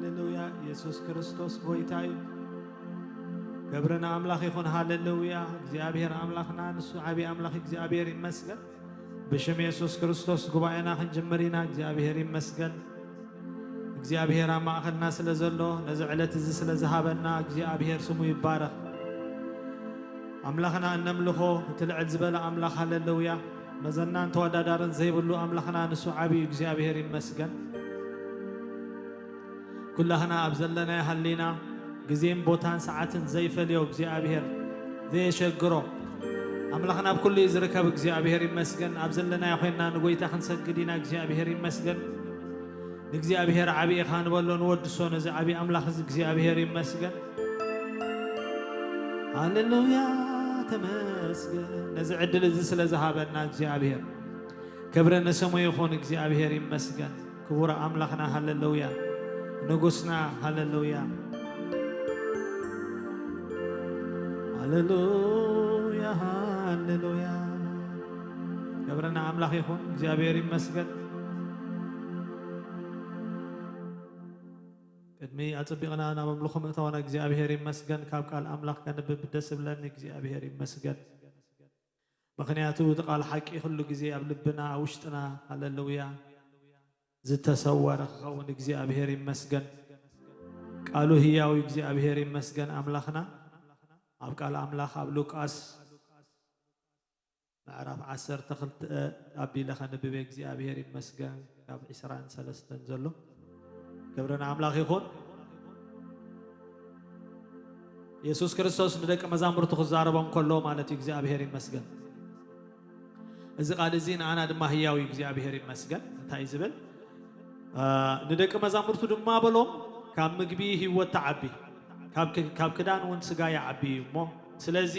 ሃሌሉያ። ኢየሱስ ክርስቶስ ጎይታ እዩ። ክብሪ ንኣምላኽ ይኹን። ሃሌሉያ። እግዚኣብሔር ኣምላኽና ንሱ ዓብዪ ኣምላኽ እግዚኣብሔር ይመስገን። ብሽም የሱስ ክርስቶስ ጉባኤና ክንጅምር ኢና። እግዚኣብሔር ይመስገን። እግዚኣብሔር ኣብ ማእኸልና ስለ ዘሎ፣ ነዚ ዕለት እዚ ስለ ዝሃበና እግዚኣብሔር ስሙ ይባረኽ። ኣምላኽና እነምልኾ እቲ ልዕል ዝበለ ኣምላኽ፣ ሃሌሉያ፣ መዘናን ተወዳዳርን ዘይብሉ ኣምላኽና ንሱ ዓብዪ እዩ። እግዚኣብሔር ይመስገን። ኩላህና ኣብ ዘለናዮ ሃሊና፣ ግዜን ቦታን ሰዓትን ዘይፈልዮ እግዚኣብሔር፣ ዘየሸግሮ ኣምላኽና ኣብ ኩሉ እዩ ዝርከብ። እግዚኣብሔር ይመስገን። ኣብ ዘለናዮ ኮይንና ንጎይታ ክንሰግድ ኢና። እግዚኣብሔር ይመስገን። ንእግዚኣብሔር ዓብዪ ኢኻ ንበሎ፣ ንወድሶ ነዚ ዓብዪ ኣምላኽ እዚ እግዚኣብሔር ይመስገን። ሃሌሉያ፣ ተመስገን። ነዚ ዕድል እዚ ስለ ዝሃበና እግዚኣብሔር ክብሪ ንስሙ ይኹን። እግዚኣብሔር ይመስገን። ክቡር ኣምላኽና፣ ሃሌሉያ። ንጉስና፣ ሃሌሉያ። ሃሌሉያ፣ ሃሌሉያ። ክብሪ ንኣምላኽ ይኹን። እግዚኣብሔር ይመስገን። ቅድሚ ኣጸቢቕና ናብ ኣምልኾ ምእታውና እግዚኣብሔር ይመስገን። ካብ ቃል ኣምላኽ ከንብብ ደስ ዝብለኒ። እግዚኣብሔር ይመስገን። ምኽንያቱ እቲ ቃል ሓቂ ኩሉ ግዜ ኣብ ልብና፣ ኣብ ውሽጥና፣ ሃሌሉያ፣ ዝተሰወረ ክኸውን። እግዚኣብሔር ይመስገን። ቃሉ ህያው፣ እግዚኣብሔር ይመስገን። ኣምላኽና ኣብ ቃል ኣምላኽ ኣብ ሉቃስ ምዕራፍ ዓሰርተ ክልተ ኣቢለ ከንብብ እየ። እግዚኣብሔር ይመስገን። ካብ ዒስራን ሰለስተን ዘሎ። ክብሪ ንኣምላኽ ይኹን። የሱስ ክርስቶስ ንደቂ መዛሙርቱ ክዛረቦም ከሎ ማለት እዩ። እግዚኣብሔር ይመስገን። እዚ ቃል እዚ ንኣና ድማ ህያው እዩ። እግዚኣብሔር ይመስገን። እንታይ እዩ ዝብል? እ፣ ንደቂ መዛሙርቱ ድማ በሎም፣ ካብ ምግቢ ህይወት ትዓቢ፣ ካብ ክ-፣ ካብ ክዳን እውን ስጋ ይዓቢ እዩ እሞ፣ ስለዚ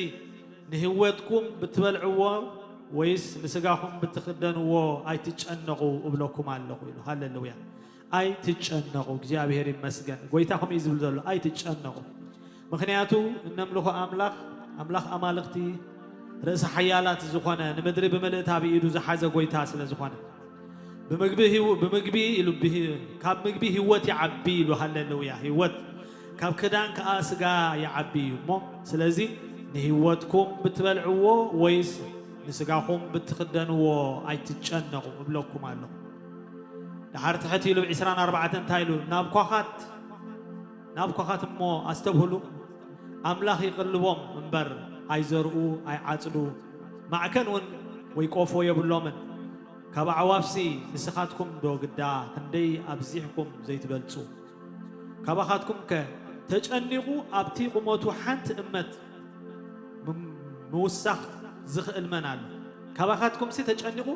ንህይወትኩም ብትበልዕዎ ወይስ ንስጋኹም ብትኽደንዎ ኣይትጨነቑ እብለኩም ኣለኹ ኢሉ። ሃሌሉያ። ኣይትጨነቑ። እግዚኣብሔር ይመስገን። ጎይታኹም እዩ ዝብል ዘሎ። ኣይትጨነቑ። ምኽንያቱ እነምልኾ ኣምላኽ፣ ኣምላኽ ኣማልኽቲ፣ ርእሲ ሓያላት ዝኾነ፣ ንምድሪ ብምልእታ ብኢዱ ዝሓዘ ጎይታ ስለ ዝኾነ፣ ብምግቢ ህይው-፣ ብምግቢ ኢሉ፣ ብህ-፣ ካብ ምግቢ ህይወት ይዓቢ ኢሉ። ሃሌሉያ። ህይወት ካብ ክዳን ከኣ ስጋ ይዓቢ እዩ እሞ፣ ስለዚ ንህይወትኩም ብትበልዕዎ ወይስ ንስጋኹም ብትኽደንዎ ኣይትጨነቑ እብለኩም ኣለኹ። ደሓር ትሕት ኢሉ ብ ዒስራን ኣርባዕተን እንታይ ኢሉ? ናብ ኳኻት፣ ናብ ኳኻት እሞ ኣስተብህሉ፣ ኣምላኽ ይቕልቦም እምበር ኣይዘርኡ ኣይዓጽዱ፣ ማዕከን እውን ወይ ቆፎ የብሎምን። ካብ ኣዕዋፍሲ ንስኻትኩም ዶ ግዳ ክንደይ ኣብዚሕኩም ዘይትበልጹ? ካባኻትኩምከ ተጨኒቑ ኣብቲ ቁመቱ ሓንቲ እመት ም-፣ ምውሳኽ ዝኽእል መን ኣሎ? ካባኻትኩምሲ ተጨኒቑ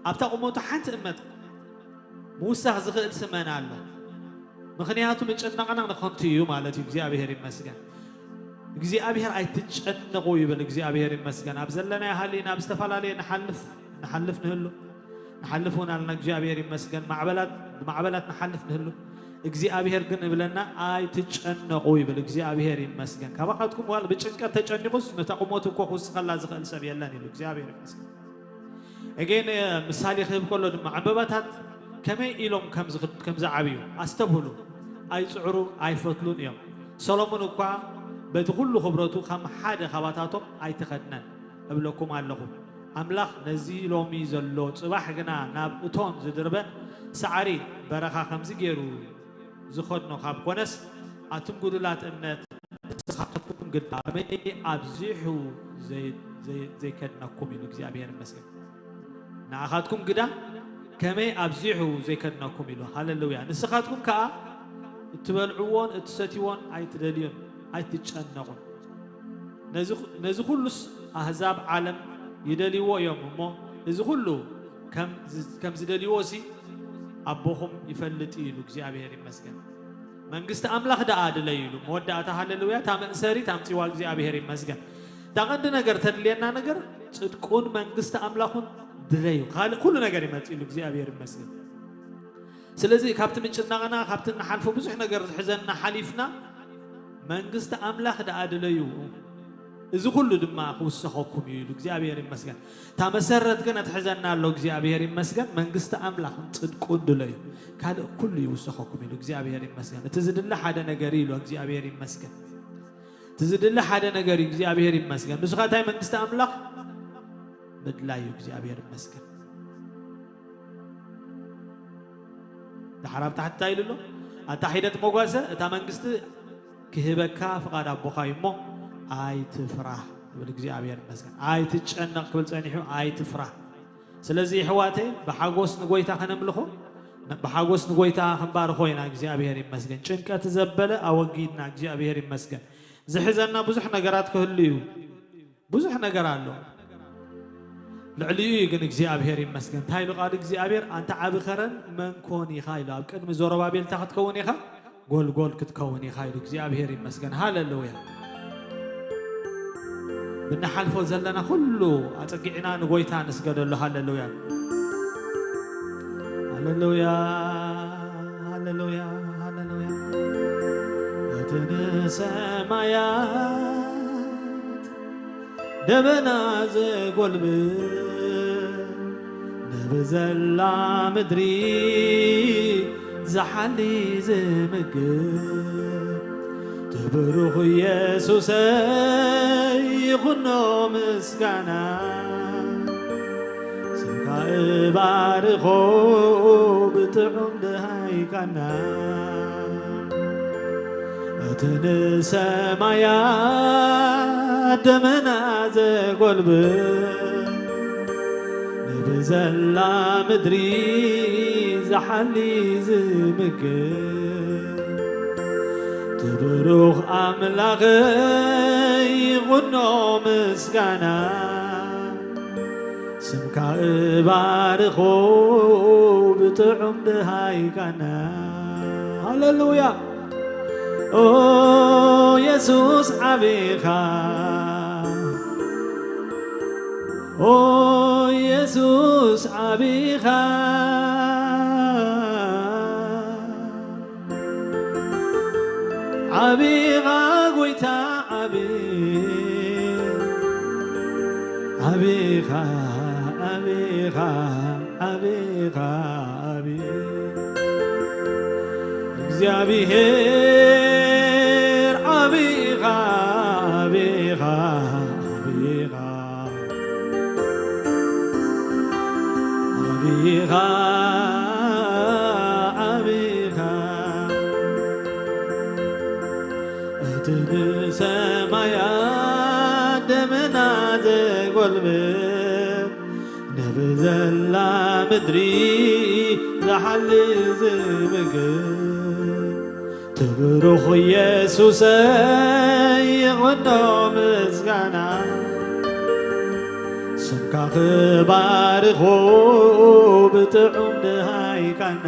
ኣብታ ቁመቱ ሓንቲ እመት ምውሳኽ ዝኽእል ሲ መን ኣሎ? ምኽንያቱ ምጭናቕና ንኸንቱ እዩ ማለት እዩ። እግዚኣብሔር ይመስገን። እግዚኣብሔር ኣይትጨነቑ ይብል። እግዚኣብሔር ይመስገን። ኣብ ዘለናዮ ሃሊና ኣብ ዝተፈላለየ ንሓልፍ፣ ንሓልፍ ንህሉ፣ ንሓልፍ እውን ኣለና። እግዚኣብሔር ይመስገን። ማዕበላት፣ ብማዕበላት ንሓልፍ ንህሉ። እግዚኣብሔር ግን እብለና ኣይትጨነቑ ይብል። እግዚኣብሔር ይመስገን። ካባኻትኩም ዋላ ብጭንቀት ተጨኒቑስ ነታ ቁመቱ እኮ ክውስኸላ ዝኽእል ሰብ የለን ኢሉ። እግዚኣብሔር ይመስገን። እጌን ምሳሌ ክህብ ከሎ ድማ ዕምበባታት ከመይ ኢሎም ከም ዝኽ-፣ ከም ዝዓብዩ ኣስተብህሉ። ኣይጽዕሩ፣ ኣይፈትሉን እዮም። ሰሎሞን እኳ በቲ ኩሉ ክብረቱ ከም ሓደ ካባታቶም ኣይተኸድነን እብለኩም ኣለኹ። ኣምላኽ ነዚ ሎሚ ዘሎ ጽባሕ ግና ናብ እቶን ዝድርበ ሳዕሪ በረኻ ከምዚ ገይሩ ዝኸድኖ ካብ ኮነስ፣ ኣቱም ጉዱላት እምነት፣ ንስኻትኩም ግዳ ከመይ ኣብዚሑ ዘይ-፣ ዘይ-፣ ዘይከድነኩም ኢሉ። እግዚኣብሔር ይመስገን። ንኣኻትኩም ግዳ ከመይ ኣብዚሑ ዘይከድነኩም ኢሉ። ሃሌሉያ። ንስኻትኩም ከኣ እትበልዕዎን እትሰትይዎን ኣይትደልዩን፣ ኣይትጨነቑን። ነዚ፣ ነዚ ኩሉስ ኣህዛብ ዓለም ይደልይዎ እዮም እሞ፣ እዚ ኩሉ ከም ዝ-፣ ከም ዝደልይዎ ሲ ኣቦኹም ይፈልጥ እዩ ኢሉ። እግዚኣብሔር ይመስገን። መንግስቲ ኣምላኽ ደኣ ድለዩ ኢሉ። መወዳእታ፣ ሃሌሉያ፣ እታ መእሰሪት ኣምጺዋ። እግዚኣብሔር ይመስገን። እታ ቀንዲ ነገር ተድልየና ነገር ጽድቁን መንግስቲ ኣምላኹን ድለዩ። ካልእ ኩሉ ነገር ይመጽእ ኢሉ። እግዚኣብሔር ይመስገን። ስለዚ ካብቲ ምጭናቕና፣ ካብቲ እንሓልፎ ብዙሕ ነገር ዝሕዘና ሓሊፍና መንግስቲ ኣምላኽ ደኣ ድለዩ። እዚ ኩሉ ድማ ክውሰኸኩም እዩ ኢሉ እግዚኣብሔር ይመስገን። እታ መሰረት ግን ኣትሕዘና ኣሎ እግዚኣብሔር ይመስገን። መንግስቲ ኣምላኽን ጽድቁን ድለዩ፣ ካልእ ኩሉ ይውሰኸኩም ኢሉ እግዚኣብሔር ይመስገን። እቲ ዝድለ ሓደ ነገር እዩ ኢሉ እግዚኣብሔር ይመስገን። እቲ ዝድለ ሓደ ነገር እዩ እግዚኣብሔር ይመስገን። ንሱ ኸኣ እንታይ መንግስቲ ኣምላኽ ምድላይ እዩ እግዚኣብሔር ይመስገን። ድሓር ኣብ ታሕቲ እንታይ ኢሉ ኣሎ? ኣታ ሒደት መጓሰ እታ መንግስቲ ክህበካ ፍቓድ ኣቦኻ እዩ እሞ ኣይትፍራህ ይብል እግዚኣብሔር ይመስገን። ኣይትጨነቕ ክብል ጸኒሑ ኣይትፍራህ። ስለዚ የሕዋተይ ብሓጎስ ንጎይታ ከነምልኾ ብሓጎስ ንጎይታ ክንባርኾ ኢና። እግዚኣብሔር ይመስገን። ጭንቀት ዘበለ ኣወጊድና እግዚኣብሔር ይመስገን። ዝሕዘና ብዙሕ ነገራት ክህሉ እዩ። ብዙሕ ነገር ኣሎ። ልዕሊኡ እዩ ግን እግዚኣብሔር ይመስገን። እንታይ ኢሉ ቃል እግዚኣብሔር? ኣንታ ዓቢ ኸረን መን ኮን ኢኻ ኢሉ። ኣብ ቅድሚ ዘሩባቤል እንታይ ክትከውን ኢኻ? ጎልጎል ክትከውን ኢኻ ኢሉ። እግዚኣብሔር ይመስገን። ሃሌሉያ። ብንሓልፎ ዘለና ኩሉ ኣጸጊዕና ንጎይታ ንስገደሉ። ሃሌሉያ። ሃሌሉያ። ሃሌሉያ። ሃሌሉያ። እቲ ንሰማያት ደበና ዘጎልብብ ነብዘላ ምድሪ ዝሓሊ ዝምግብ ትብሩኽ ኢየሱሰይ ይኹኖ ምስጋና። ስምካ እባርኾ ብጥዑም ደሃይ ቃና። እቲ ንሰማያት ደመና ዘጎልብብ ንብዘላ ምድሪ ዝሓሊ ዝምግብ ትብሩኽ ኣምላኸይ ይኹኖ ምስጋና። ስምካ እባርኾ ብጥዑም ደሃይ ቃና። ሃሌሉያ። ኦ የሱስ ዓቢኻ፣ ኦ የሱስ ዓቢኻ፣ ዓቢኻ ጎይታ ዓቢ፣ ዓቢኻ፣ ዓቢኻ፣ ዓቢኻ፣ ዓቢ እግዚኣብሔር ዓቢኻ፣ ዓቢኻ፣ ዓቢኻ። ዓቢኻ፣ ዓቢኻ፣ እቲ ንሰማያት ደመና ዘጎልብብ፣ ነብዘላ ምድሪ ዝሓሊ ዝምግብ፣ ትብሩኽ ኢየሱሰይ ይኹኖ ምስጋና። ስምካ ክባርኾ ብጥዑም ደሃይ ቃና።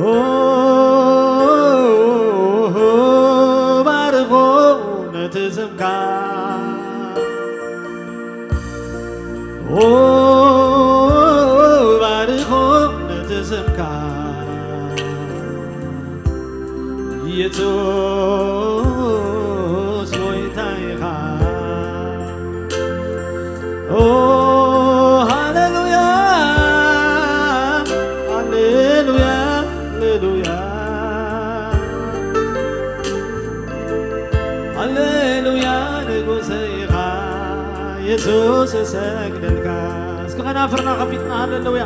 ኦ፣ ባርኾ ነቲ ስምካ። ኦ፣ ባርኾ ነቲ ስምካ። ኢየሱስ ጎይታ ኢኻ። ኦ፣ ሃሌሉያ፣ ሃሌሉያ፣ ሃሌሉያ፣ ሃሌሉያ፣ ንጉሰይ ኢኻ ኢየሱስ እሰግደልካ። እስኪ ከናፍርና ከፊትና ሃሌሉያ።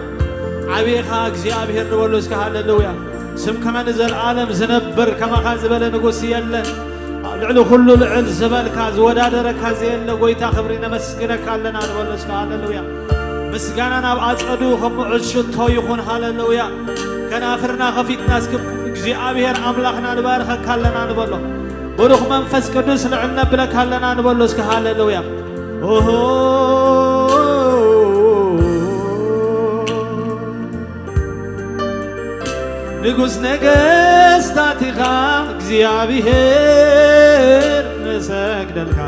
ዓቢኻ እግዚኣብሔር ንበሎ እስኪ ሃሌሉያ። ስምካ ንዘለዓለም ዝነብር ከማኻ ዝበለ ንጉስ የለን። ኣብ ልዕሊ ኩሉ ልዕል ዝበልካ ዝወዳደረካ ዘየለ ጎይታ ክብሪ ነመስግነካ ኣለና ንበሎ እስኪ ሃሌሉያ። ምስጋና ናብ ኣጸዱ ከም ምዑዝ ሽቶ ይኹን። ሃሌሉያ። ከናፍርና ከፊትና እስኪ እግዚኣብሔር ኣምላኽና ንባርኸካ ኣለና ንበሎ። ብሩኽ መንፈስ ቅዱስ ልዕል ነብለካ ኣለና ንበሎ እስኪ ሃሌሉያ። ኦሆ። ንጉስ ነገስታት ኢኻ እግዚኣብሔር፣ ንሰግደልካ፣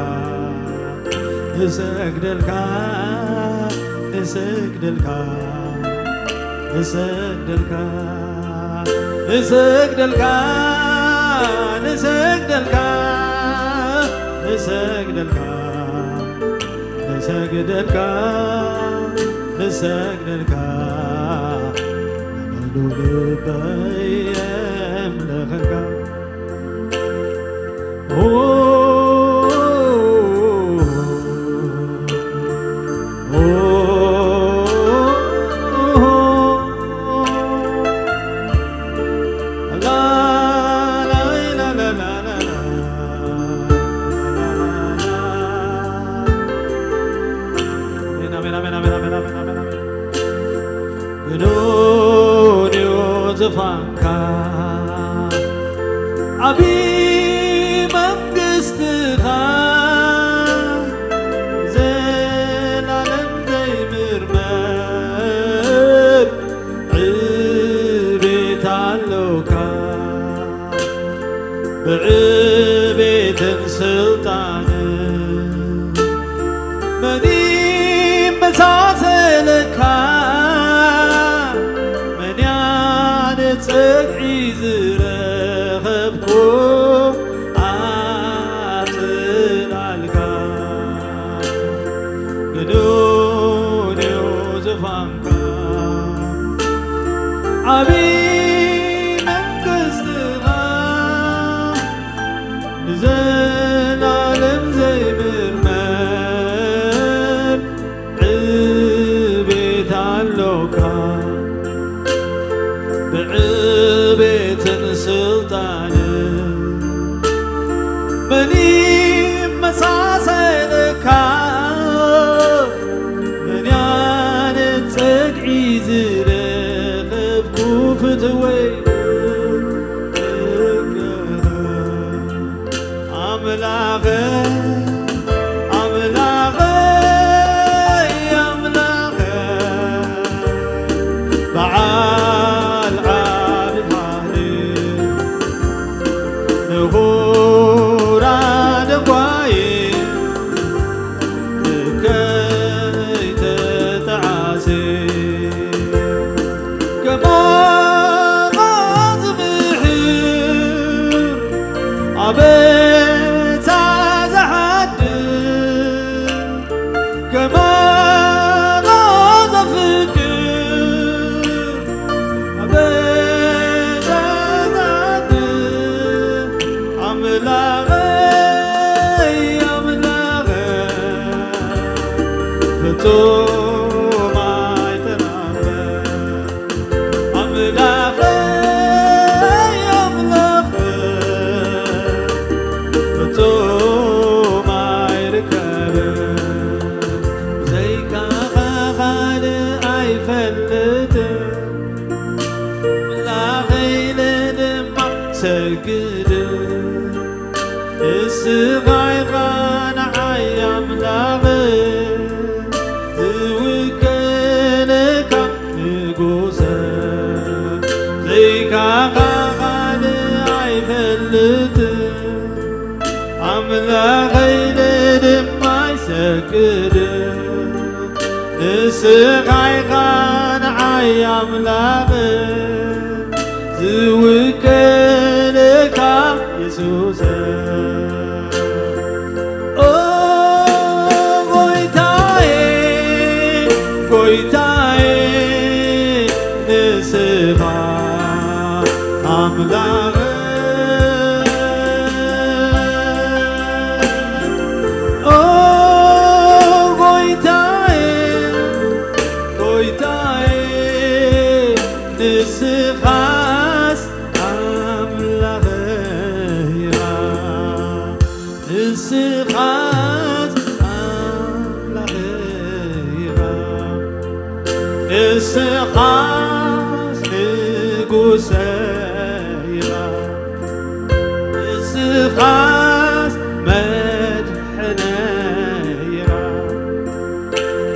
ንሰግደልካ፣ ንሰግደልካ፣ ንሰግደልካ፣ ንሰግደልካ፣ ንሰግደልካ። ንሰግደልካ፣ ንሰግደልካ፣ ንሰግደልካ፣ ብሙሉ ልበይ የምልኸካ። ኦ፣ ኦ፣ ላ፣ ላ፣ ላ። ኣሜን፣ ኣሜን፣ ኣሜን። ግኑን እዩ ዝፋንካ ዓቢ መንግስትኻ፣ ዘላለም ዘይምርመር ዕቤት ኣሎካ። ብዕቤትን ስልጣንን መን ይመሳሰለካ? መን ያለ ጽግዒ ዝረኸብኩ ኣጽላልካ? ግኑን እዩ ዝፋንካ ዓቢ መንግስትኻ፣ ንዘላለም ዘይምርመር ዕቤት ኣሎካ። ብዕቤትን ስልጣንን መን ይመሳሰለካ? መን ያለ ጽግዒ ዝረኸብኩ ፍትወይ? ኣምላኸ፣ ኣምላኸ፣ ኣምላኸ፣ በዓል ዓቢ ሓይሊ፣ ንኹራ ደንጓይ ከይተጠዓሰ፣ ከማኻ ዝምሕር ኣበሳ ዝሓድር፣ ከማኻ ዘፍቅር ኣበሳ ዝሓድር ኣምላኸይ፣ ኣምላኸይ፣ ፍጹም ኣይተራኸብ። ኣምላኸይ፣ ኣምላኸይ፣ ፍጹም ኣይርከብን። ብዘይካኻ ካልእ ኣይፈልጥን። ኣምላኸይ ኢለ ድማ ሰግድ። ንስኻ ኢኻ ንዓይ ኣምላኽ፣ ዝውክለካ ንጉሰ። ዘይካኻ ካልእ ኣይፈልጥን። ኣምላኸይ ኢለ ድማ ይሰግድ። ንስኻ ኢኻ ንዓይ ኣምላኽ፣ ዝውክለካ የሱስ። ኦ ጎይታዬ፣ ጎይታዬ፣ ንስኻ ኣምላኽ። ኦ ጎይታዬ፣ ጎይታዬ፣ ንስኻስ ኣምላኸይ ኢኻ። ንስኻስ ኣምላኸይ ኢኻ። ንስኻስ ንጉሰይ ኢኻ። ንስኻስ መድሕነይ ኢኻ።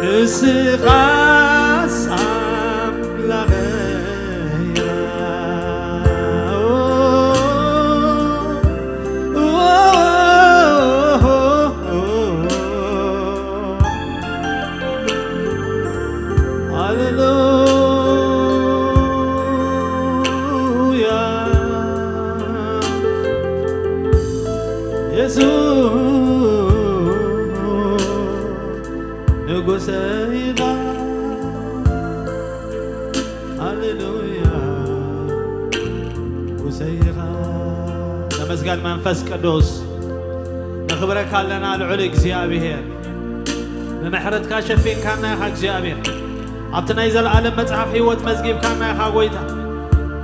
ንስኻስ ኣምላኸይ ኢኻ። ሃሌሉያ። የሱስ ሰይኻ ተመስገን መንፈስ ቅዱስ፣ ነኽብረካ ኣለና ልዑል እግዚኣብሔር። ብምሕረትካ ሸፊንካና ኢኻ እግዚኣብሔር። ኣብቲ ናይ ዘለኣለም መጽሓፍ ህይወት መዝጊብካና ኢኻ ጎይታ።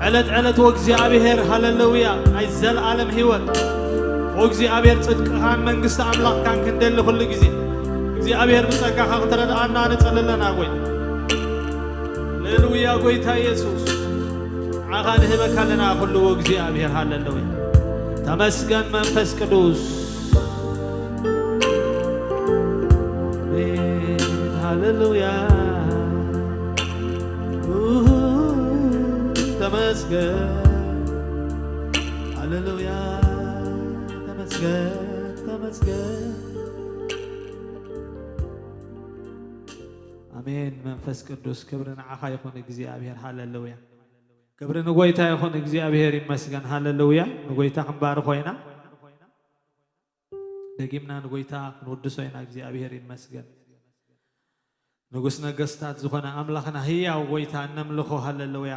ዕለት ዕለት ወእግዚኣብሔር፣ ሃለሉያ፣ ናይ ዘለኣለም ህይወት ወእግዚኣብሔር፣ ጽድቅኻን መንግስቲ ኣምላኽካን ክንደሊ ኩሉ ግዜ እግዚኣብሔር ብጸጋኻ ክትረድኣና ንጸሊ ኣለና ጎይታ። ሃሌሉያ ጎይታ ኢየሱስ፣ ንዓኻ ንህበካ ኣለና ኩሉ እግዚኣብሔር። ሃሌሉያ፣ ተመስገን መንፈስ ቅዱስ። ኣሜን፣ ሃሌሉያ፣ ኡ፣ ተመስገን፣ ሃሌሉያ፣ ተመስገን፣ ተመስገን። ኣሜን። መንፈስ ቅዱስ፣ ክብሪ ንዓኻ ይኹን እግዚኣብሔር። ሃሌሉያ። ክብሪ ንጎይታ ይኹን፣ እግዚኣብሔር ይመስገን። ሃሌሉያ። ንጎይታ ክንባርኾ ኢና። ደጊምና ንጎይታ ክንውድሶ ኢና። እግዚኣብሔር ይመስገን። ንጉስ ነገስታት ዝኾነ ኣምላኽና ህያው ጎይታ እነምልኾ። ሃሌሉያ።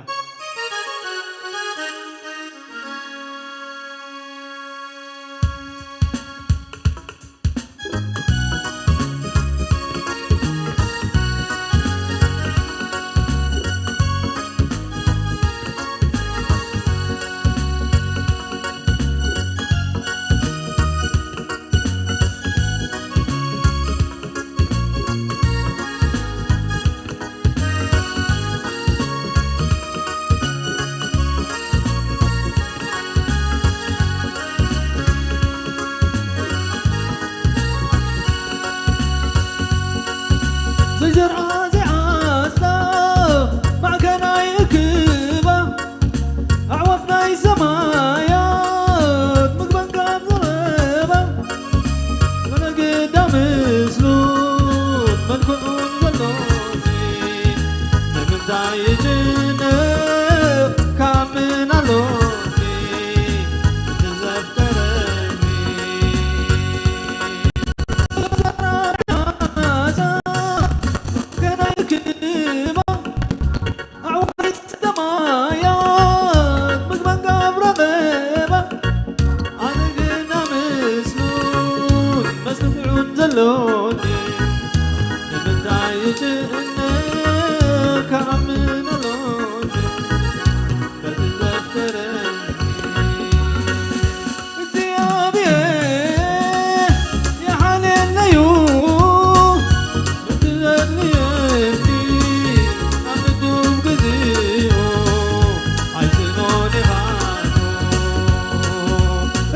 ዘይዘርኣ ዘይዓጽዳ ማዕከናይ እክባ፣ ኣዕዋፍ ናይ ሰማያት ምግበን ካብ ዘረባ፣ መነግዳ ምስሉን መልክዑን ዘሎኒ፣ ንምንታይ ይጭነቕ ካብ ምን ኣሎኒ፣ እቲ ዘፍቀረኒ። ከናይ ክባ ኣዕዋፍ ሰማያት ምግበን ካብ ረበባ፣ ኣነ ግና ምስሉን መስተብዑን ዘሎኒ፣ ንምንታይ ይጭነቕ ክኣምን ኣሎኒ፣ በቲ ዘፍቀረኒ። እግዚኣብሔር ይሓልየለዩ፣ እቲ ዘድልየኒ ኣብ ምዱብ ግዚኡ ኣይስእኖን ይሃሉ።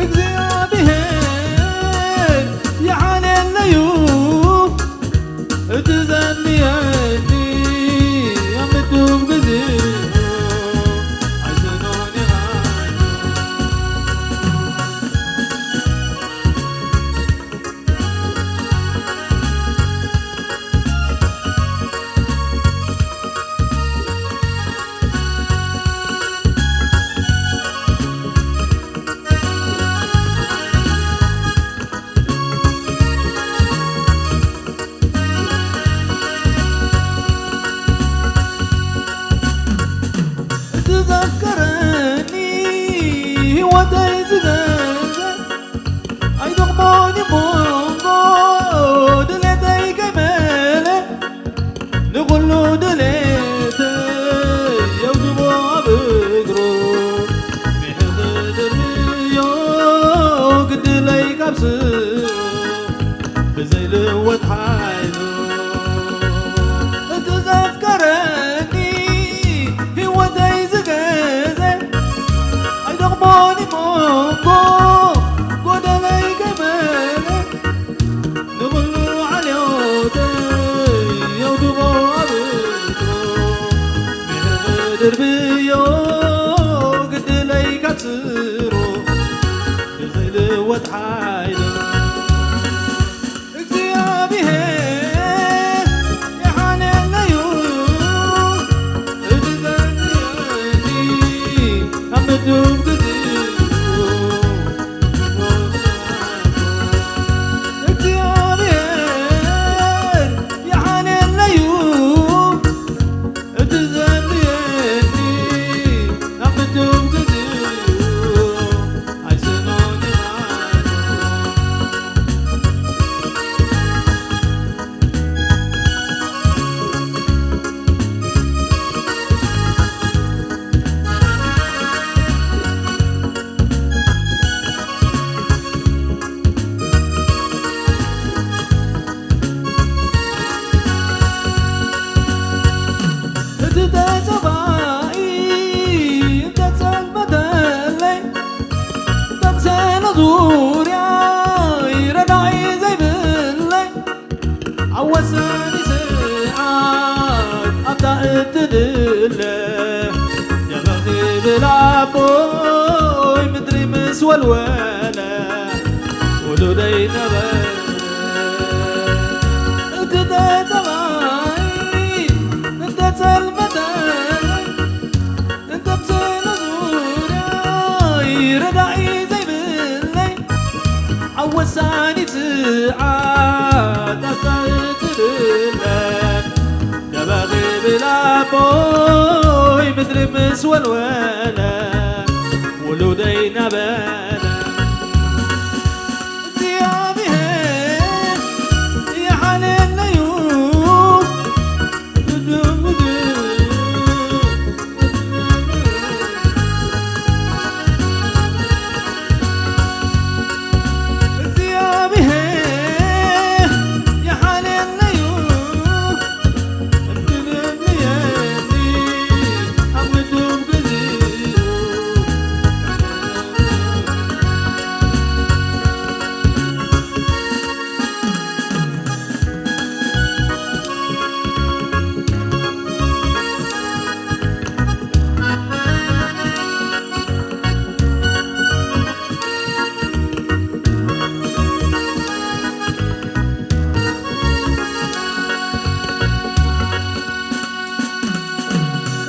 እግዚኣብሔር ይሓልየለዩ፣ እቲ ዘድልየኒ ኣብ ምዱብ ግዚኡ ኣይስእኖን ይሃሉ። እቲ ዘፍቀረኒ ህይወተይ ዝገዘ ኣይደኽሞን እዩ መንጎ ድሌተይ ከይመለ ንኹሉ ድሌተይ የውድቦ ኣብ እግሩ ሚሕኽድርዮ ግድለይ ካብ ስሩ ብዘይልወጥ ሓይሉ እቲ ዘፍቀረኒ ህይወተይ ዝገዘ ኣይደኽሞን እዩ መንጎ ብላቦይ ምድሪ ምስ ወልወለ ውሉደይ ነበረ። እቲ ተጸባይ እንተጸልመተ እንተምስለ ዙርያይ ረዳኢ ዘይብለይ ኣብ ወሳኒት ሰዓት ኣስታእትድለ ደበኺ ብላቦይ ምድሪ ምስ ወልወለ ውሉደይ ናበለ እግዚኣብሔር ይሓልየለዩ። እግዚኣብሔር ይሓልየለዩ።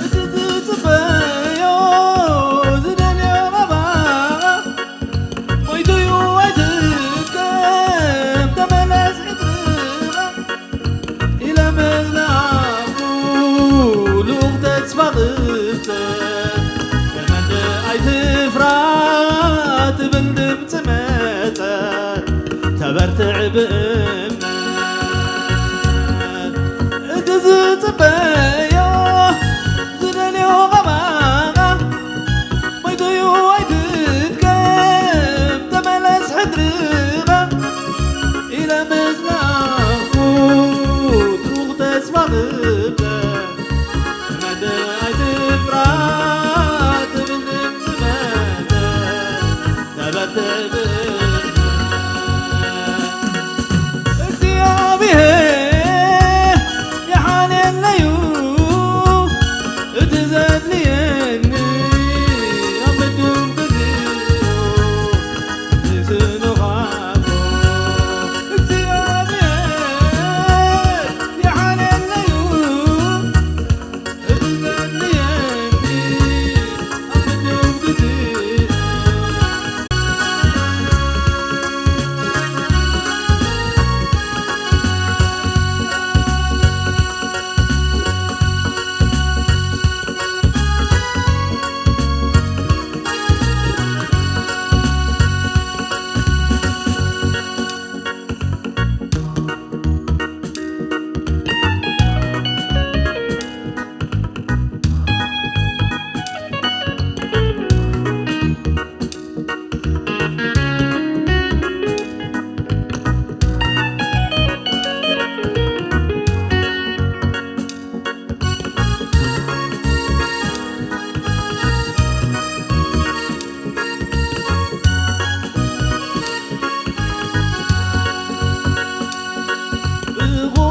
እቲ ዝጽበዮ ዝደልዮ ባባ ሞይቱዩ ኣይትድገም ተመለስ ሕድርኻ ኢለ ምዝናኹ ልኡኽ ተስፋ ኽብተ ተመደ ኣይትፍራ ትብል ድምፂ መጸ ተበርትዕ ብእምነት እቲ ዝጽበዮ ዝደልዮ ቐባቓ ሞይቱዩ ኣይትድገም ተመለስ ሕድርኻ ኢለ ምዝናኹ ትሩኽ ተስፋ ኽብተ ተመደ ኣይትፍራ ትብል ድምፂ መጸ ተበርትዕ ብእምነት እግዚኣብሔር ይሓልየለዩ እቲ ዘድልየኒ ኣብ ምዱብ ግዚኡ ንስንኻቶ እግዚኣብሔር ይሓልየለዩ።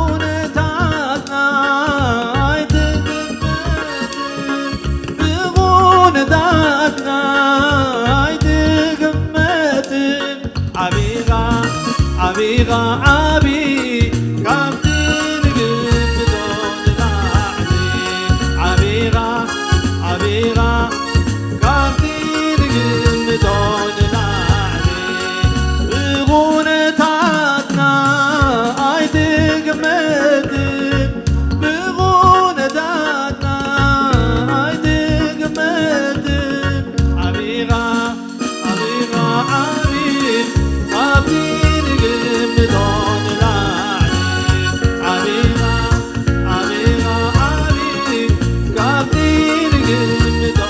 ብኹነታትና ኣይትግመትን፣ ብኹነታትና ኣይትግመትን። ዓቢኻ፣ ዓቢኻ፣ ዓቢ ካብቲ ንግምቶ ንላዕሊ። ዓቢኻ፣ ዓቢኻ፣ ካብቲ ንግምቶ ንላዕሊ። ብኹነታትና ኣይትግመትን፣ ብኹነታትና ኣይትግመትን። ዓቢኻ፣ ዓቢኻ፣ ዓቢ ካብቲ ንግምቶ ንላዕሊ። ዓቢኻ፣ ዓቢኻ፣ ዓቢ ካብቲ ንግምቶ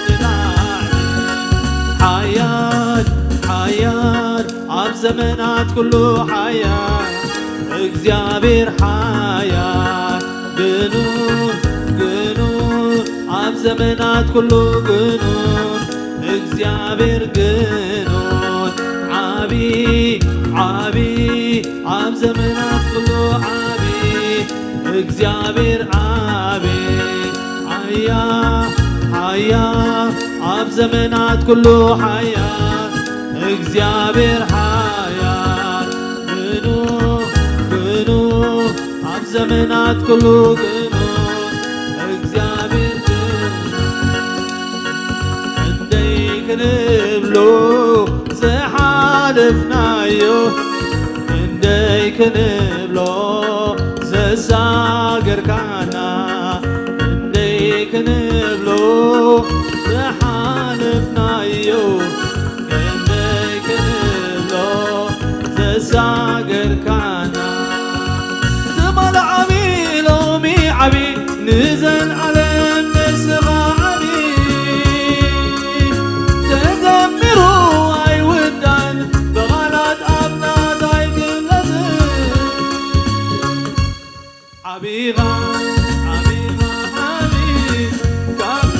ንላዕሊ። ሓያል፣ ሓያል ኣብ ዘመናት ኩሉ ሓያል እግዚኣብሔር ሓያል ግኑን፣ ግኑን ኣብ ዘመናት ኩሉ ግኑን እግዚኣብሔር ግኑን ዓቢ፣ ዓቢ ኣብ ዘመናት ኩሉ ዓቢ እግዚኣብሔር ዓቢ ኣያ ሓያል ኣብ ዘመናት ኩሉ ሓያል እግዚኣብሔር ሓያል ግኑ ግኑ ኣብ ዘመናት ኩሉ ግኑ እግዚኣብሔር ግኑ ክንደይ ክንብሎ ዝሓለፍናዮ ክንደይ ክንብሎ ዘሳገርካና ክንደይ ክንብሎ ዝሓለፍናዮ ክንደይ ክንብሎ ዘሳገርካና ትማሊ ዓቢ ሎሚ ዓቢ ንዘልዓለም ንስኻ ዓቢ ተዘሚሩ ኣይውዳን ብቓላት ኣብ ናት ኣይግለጽን ዓቢኻ ዓቢኻ ዓቢ ካብ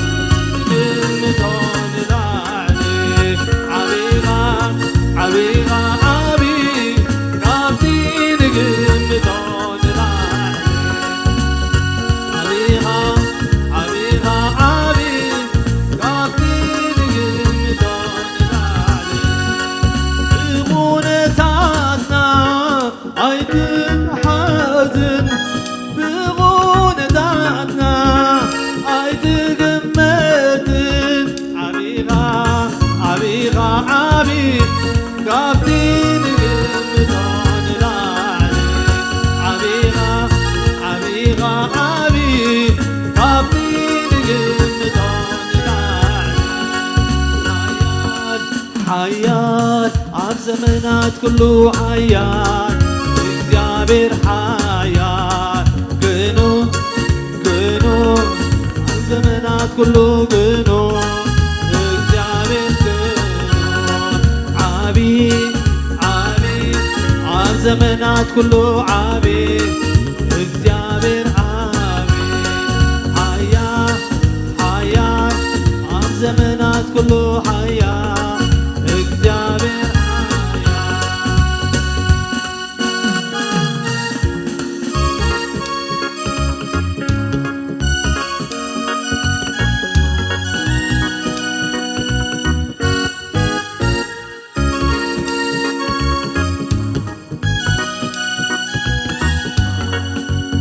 ንግምቶ ንላዕሊ ዓቢኻ ዓቢኻ ዓቢ ካብቲ ንግምቶ ንላዕሊ ዓቢኻ ዓቢኻ ዓቢ ካብቲ ንግምቶ ንላዕሊ ብኹነታትና ኣይትሓዝን ብኹነታትና ኣይትግመትን ዓቢኻ ዓቢኻ ዓቢ ካብቲ ንግምቶ ንላዕሊ ዓቢኻ ዓቢኻ ዓቢ ካብቲ ንግምቶ ንላዕሊ ሓያል ሓያል ኣብ ዘመናት ኩሉ ሓያል እግዚኣብሔር ሓያል ግኑ ግኑ ኣብ ዘመናት ኩሉ ግኑ እግዚኣብሔር ግኑ ዓቢ ዓቢ ኣብ ዘመናት ኩሉ ዓቢ እግዚኣብሔር ዓቢ ሓያል ሓያል ኣብ ዘመናት ኩሉ ሓያል እግዚኣብሔር ሓያል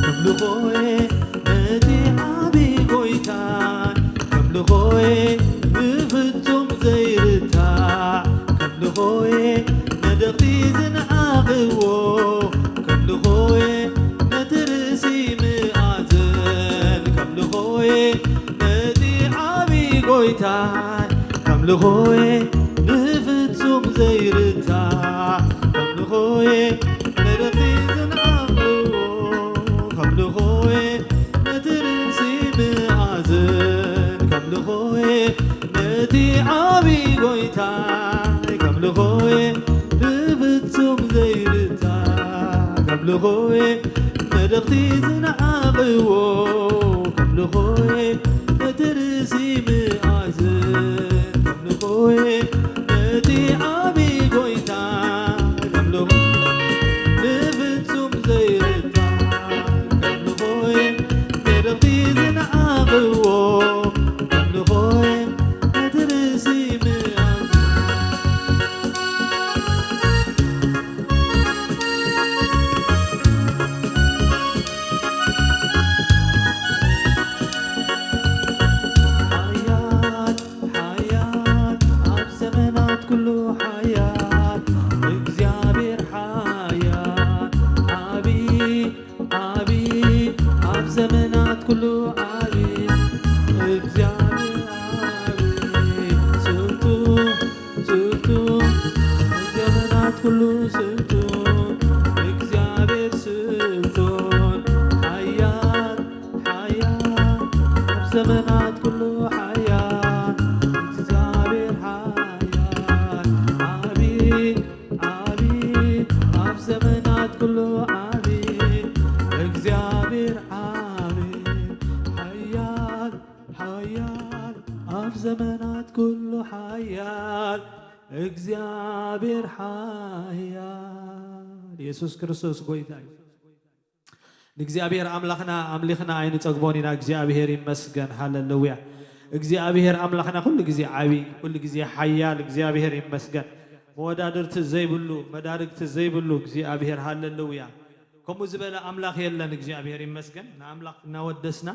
ከምልኾየ ነቲ ዓቢ ጎይታ ከምልኾየ ብፍጹም ዘይርታዕ ከምልኾየ ነደቕቲ ዝነዓቕዎ ከምልኾየ ነቲ ርእሲ ምኣዝን ከምልኾየ ነቲ ዓቢ ጎይታ ከምልኾየ ብፍጹም ዘይርታዕ ከምልኾየ ነደቕቲ ዝነዓቕዎ ከምልኾየ ነቲ ርእሲ ምኣዝን ከምልኾየ ነቲ ዓቢ ጎይታይ ከምልኾየ ብፍጹም ዘይርታዕ ከምልኾየ ነደቕቲ ዝነዓቕዎ ከምልኾየ ነቲ ርእሲ ምኣዝን ከምልኾየ ነቲ ዓቢ ጎይታ ከምልኾ ብፍጹም ዘይርታ ከምልኾየ ነደቕቲ ዝነዓቕዎ ከምልኾየ ነቲ ርእሲ ምኣዝን ሓያል ሓያል ኣብ ዘመናት ኩሉ ሓያል እግዚኣብሔር ሓያል ዓቢ ዓቢ ኣብ ዘመናት ኩሉ ዓቢ እግዚኣብሔር ዓቢ ስልጡን ስልጡን ኣብ ዘመናት ኩሉ ስልጡን እግዚኣብሔር ስልጡን ሓያል ሓያል ኣብ ዘመናት ኩሉ ሓያል እግዚኣብሔር ሓያል ዓቢ ዓቢ ኣብ ዘመናት ኩሉ ዓቢ እግዚኣብሔር ዓቢ ሓያል ሓያል ኣብ ዘመናት ኩሉ ሓያል እግዚኣብሔር ሓያል የሱስ ክርስቶስ ጎይታ እዩ። ንእግዚኣብሔር ኣምላኽና ኣምሊኽና ኣይንጸግቦን ኢና። እግዚኣብሔር ይመስገን። ሃለሉያ። እግዚኣብሔር ኣምላኽና ኩሉ ግዜ ዓቢ፣ ኩሉ ግዜ ሓያል እግዚኣብሔር ይመስገን። መወዳድርቲ ዘይብሉ፣ መዳርግቲ ዘይብሉ እግዚኣብሔር ሃለሉያ። ከምኡ ዝበለ ኣምላኽ የለን። እግዚኣብሔር ይመስገን። ንኣምላኽ እናወደስና፣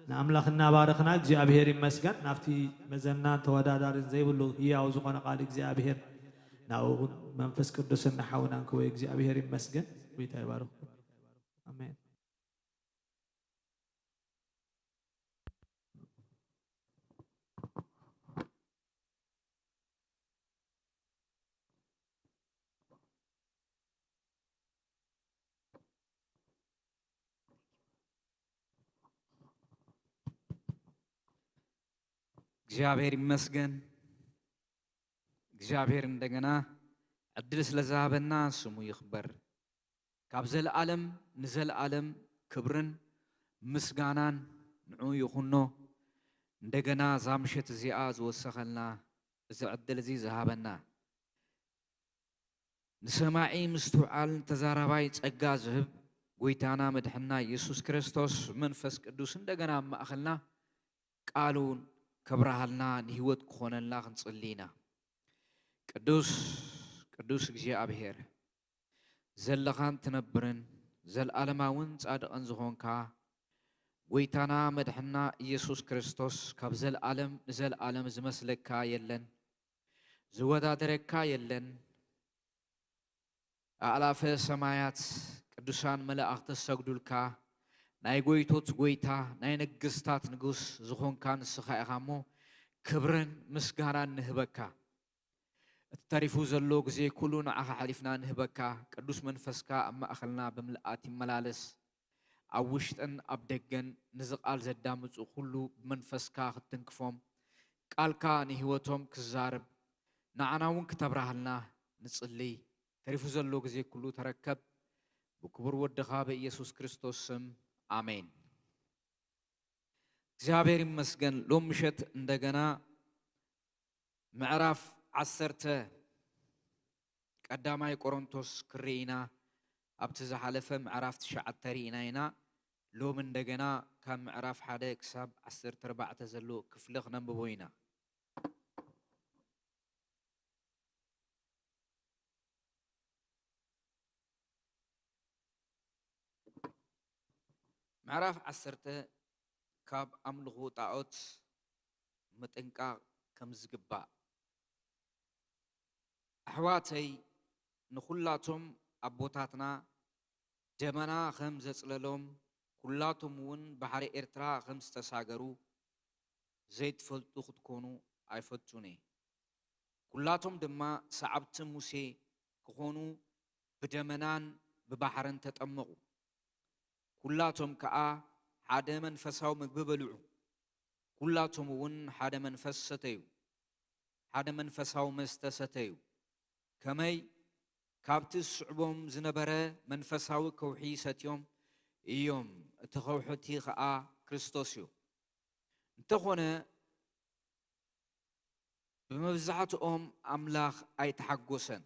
ንኣምላኽ እናባረኽና እግዚኣብሔር ይመስገን። ናብቲ መዘናን ተወዳዳርን ዘይብሉ ህያው ዝኾነ ቃል እግዚኣብሔር ናብኡ መንፈስ ቅዱስን ንሓውናን ክወ እግዚኣብሔር ይመስገን። ጎይታ ይባርኽኩም። ኣሜን። እግዚኣብሔር ይመስገን። እግዚኣብሔር እንደገና ዕድል ስለ ዝሃበና ስሙ ይኽበር። ካብ ዘለኣለም ንዘለኣለም ክብርን ምስጋናን ንዑ ይኹኖ። እንደገና እዛ ምሸት እዚኣ ዝወሰኸልና፣ እዚ ዕድል እዚ ዝሃበና፣ ንሰማዒ ምስትውዓል ተዛራባይ ጸጋ ዝህብ ጎይታና መድሕና ኢየሱስ ክርስቶስ መንፈስ ቅዱስ እንደገና ኣብ ማእኸልና ቃሉ ከብርሃልና ንህይወት ክኾነልና ክንጽሊ ኢና። ቅዱስ ቅዱስ እግዚኣብሔር ዘለኻን ትነብርን ዘለኣለማውን ጻድቕን ዝኾንካ ጎይታና መድሕና ኢየሱስ ክርስቶስ ካብ ዘለኣለም ንዘለኣለም ዝመስለካ የለን፣ ዝወዳደረካ የለን። ኣእላፈ ሰማያት ቅዱሳን መላእኽቲ ዝሰግዱልካ፣ ናይ ጎይቶት ጎይታ፣ ናይ ነገስታት ንጉስ ዝኾንካ ንስኻ ኢኻ እሞ፣ ክብርን ምስጋናን ንህበካ። እቲ ተሪፉ ዘሎ ግዜ ኩሉ ንዓኻ ሓሊፍና ንህበካ። ቅዱስ መንፈስካ ኣብ ማእኸልና ብምልኣት ይመላለስ። ኣብ ውሽጥን ኣብ ደገን ነዚ ቃል ዘዳምጹ ኩሉ ብመንፈስካ ክትትንክፎም፣ ቃልካ ንህይወቶም ክዛረብ፣ ንዓና እውን ክተብርሃልና ንጽልይ። ተሪፉ ዘሎ ግዜ ኩሉ ተረከብ። ብክቡር ወድኻ ብኢየሱስ ክርስቶስ ስም፣ ኣሜን። እግዚኣብሔር ይመስገን። ሎም ምሸት እንደገና ምዕራፍ ዓሰርተ ቀዳማይ ቆሮንቶስ ክርኢ ኢና። ኣብቲ ዝሓለፈ ምዕራፍ ትሽዓተ ርኢና ኢና። ሎም እንደገና ካብ ምዕራፍ ሓደ ክሳብ ዓሰርተ ኣርባዕተ ዘሎ ክፍሊ ክነንብቦ ኢና። ምዕራፍ ዓሰርተ ካብ ኣምልኹ ጣዖት ምጥንቃቕ ከም ዝግባእ። ኣሕዋተይ፣ ንኹላቶም ኣቦታትና ደመና ከም ዘጽለሎም፣ ኩላቶም እውን ባሕሪ ኤርትራ ከም ዝተሳገሩ ዘይትፈልጡ ክትኮኑ ኣይፈቱን እየ። ኩላቶም ድማ ሰዓብቲ ሙሴ ክኾኑ ብደመናን ብባሕርን ተጠመቑ። ኩላቶም ከኣ ሓደ መንፈሳዊ ምግቢ በልዑ። ኩላቶም እውን ሓደ መንፈስ ሰተዩ፣ ሓደ መንፈሳዊ መስተ ሰተዩ። ከመይ? ካብቲ ዝስዕቦም ዝነበረ መንፈሳዊ ከውሒ ሰትዮም እዮም። እቲ ከውሒ እቲ ኸኣ ክርስቶስ እዩ። እንተኾነ ብመብዛሕትኦም ኣምላኽ ኣይተሓጎሰን።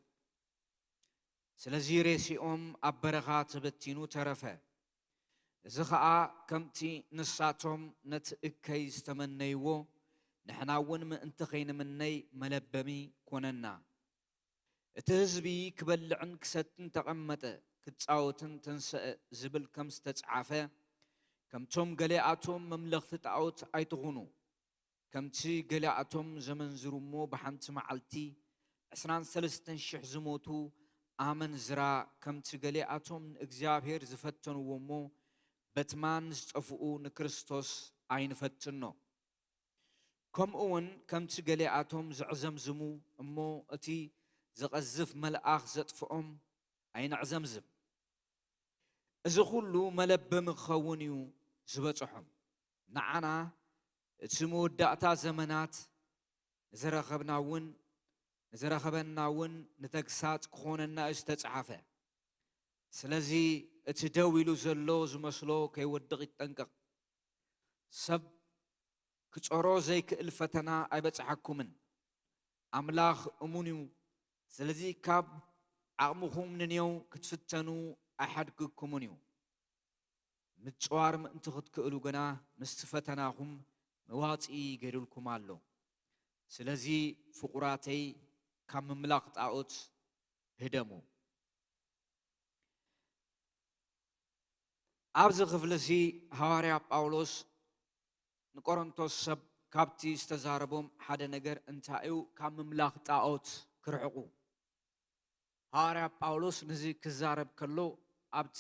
ስለዚ ሬስኦም ኣብ በረኻ ተበቲኑ ተረፈ። እዚ ኸኣ ከምቲ ንሳቶም ነቲ እከይ ዝተመነይዎ፣ ንሕና እውን ምእንቲ ኸይንምነይ መለበሚ ኮነና። እቲ ህዝቢ ክበልዕን ክሰትን ተቐመጠ፣ ክጻወትን ተንሰአ ዝብል ከም ዝተጻሓፈ፣ ከምቶም ገሊኣቶም መምለኽቲ ጣኦት ኣይትኹኑ። ከምቲ ገሊኣቶም ዘመንዝሩ እሞ ብሓንቲ መዓልቲ ዕስራን ሰለስተን ሽሕ ዝሞቱ ኣመንዝራ፣ ከምቲ ገሊኣቶም ንእግዚኣብሔር ዝፈተንዎ እሞ በትማን ዝጠፍኡ ንክርስቶስ ኣይንፈትኖ። ከምኡ እውን ከምቲ ገሊኣቶም ዘዕዘምዝሙ እሞ እቲ ዝቐዝፍ መልኣኽ ዘጥፍኦም ኣይነዕዘምዝም። እዚ ኹሉ መለበሚ ክኸውን እዩ ዝበጽሖም። ንዓና እቲ መወዳእታ ዘመናት ንዝረኸብና እውን ንዝረኸበና እውን ንተግሳጽ ክኾነና እዩ ዝተጻሓፈ። ስለዚ እቲ ደው ኢሉ ዘሎ ዝመስሎ ከይወድቕ ይጠንቀቕ። ሰብ ክጾሮ ዘይክእል ፈተና ኣይበጽሓኩምን። ኣምላኽ እሙን እዩ። ስለዚ ካብ ዓቕምኹም ንኔው ክትፍተኑ ኣይሓድግኩምን እዩ። ምጽዋር ምእንቲ ክትክእሉ ግና ምስቲ ፈተናኹም መዋፅኢ ገይሩልኩም ኣሎ። ስለዚ ፍቑራተይ፣ ካብ ምምላኽ ጣዖት ህደሙ። ኣብዚ ክፍሊ እዚ ሃዋርያ ጳውሎስ ንቆሮንቶስ ሰብ ካብቲ ዝተዛረቦም ሓደ ነገር እንታይ እዩ? ካብ ምምላኽ ጣዖት ክርሕቑ። ሃዋርያ ጳውሎስ ነዚ ክዛረብ ከሎ ኣብቲ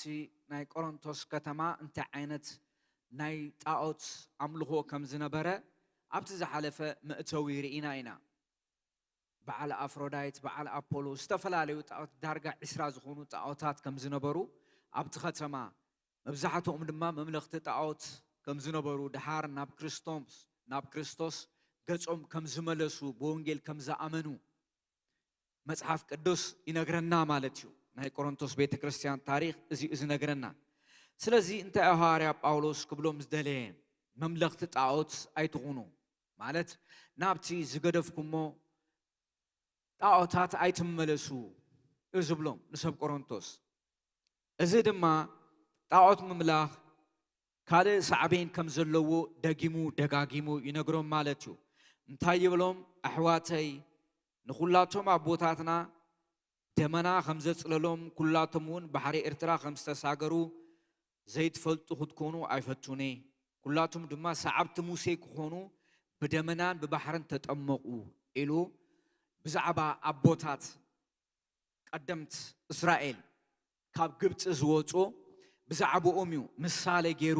ናይ ቆሮንቶስ ከተማ እንታይ ዓይነት ናይ ጣዖት ኣምልኾ ከም ዝነበረ ኣብቲ ዝሓለፈ መእተዊ ርኢና ኢና። በዓል ኣፍሮዳይት፣ በዓል ኣፖሎ፣ ዝተፈላለዩ ጣዖት፣ ዳርጋ ዕስራ ዝኾኑ ጣዖታት ከም ዝነበሩ ኣብቲ ከተማ፣ መብዛሕትኦም ድማ መምለኽቲ ጣዖት ከም ዝነበሩ፣ ድሓር ናብ ክርስቶስ፣ ናብ ክርስቶስ ገጾም ከም ዝመለሱ፣ ብወንጌል ከም ዝኣመኑ መጽሓፍ ቅዱስ ይነግረና ማለት እዩ። ናይ ቆሮንቶስ ቤተ ክርስቲያን ታሪኽ እዚ እዩ ዝነግረና። ስለዚ እንታይ እዩ ሃዋርያ ጳውሎስ ክብሎም ዝደለየ? መምለኽቲ ጣዖት ኣይትኹኑ፣ ማለት ናብቲ ዝገደፍኩሞ ጣዖታት ኣይትመለሱ እዩ ዝብሎም ንሰብ ቆሮንቶስ። እዚ ድማ ጣዖት ምምላኽ ካልእ ሳዕቤን ከም ዘለዎ ደጊሙ ደጋጊሙ ይነግሮም ማለት እዩ። እንታይ ይብሎም? ኣሕዋተይ፣ ንኹላቶም ኣቦታትና ደመና ከም ዘጽለሎም፣ ኩላቶም እውን ባሕሪ ኤርትራ ከም ዝተሳገሩ ዘይትፈልጡ ክትኮኑ ኣይፈቱኒ። ኩላቶም ድማ ሰዓብቲ ሙሴ ክኾኑ ብደመናን ብባሕርን ተጠመቑ ኢሉ ብዛዕባ ኣቦታት ቀደምት እስራኤል ካብ ግብፂ ዝወፁ ብዛዕባኦም እዩ ምሳሌ ገይሩ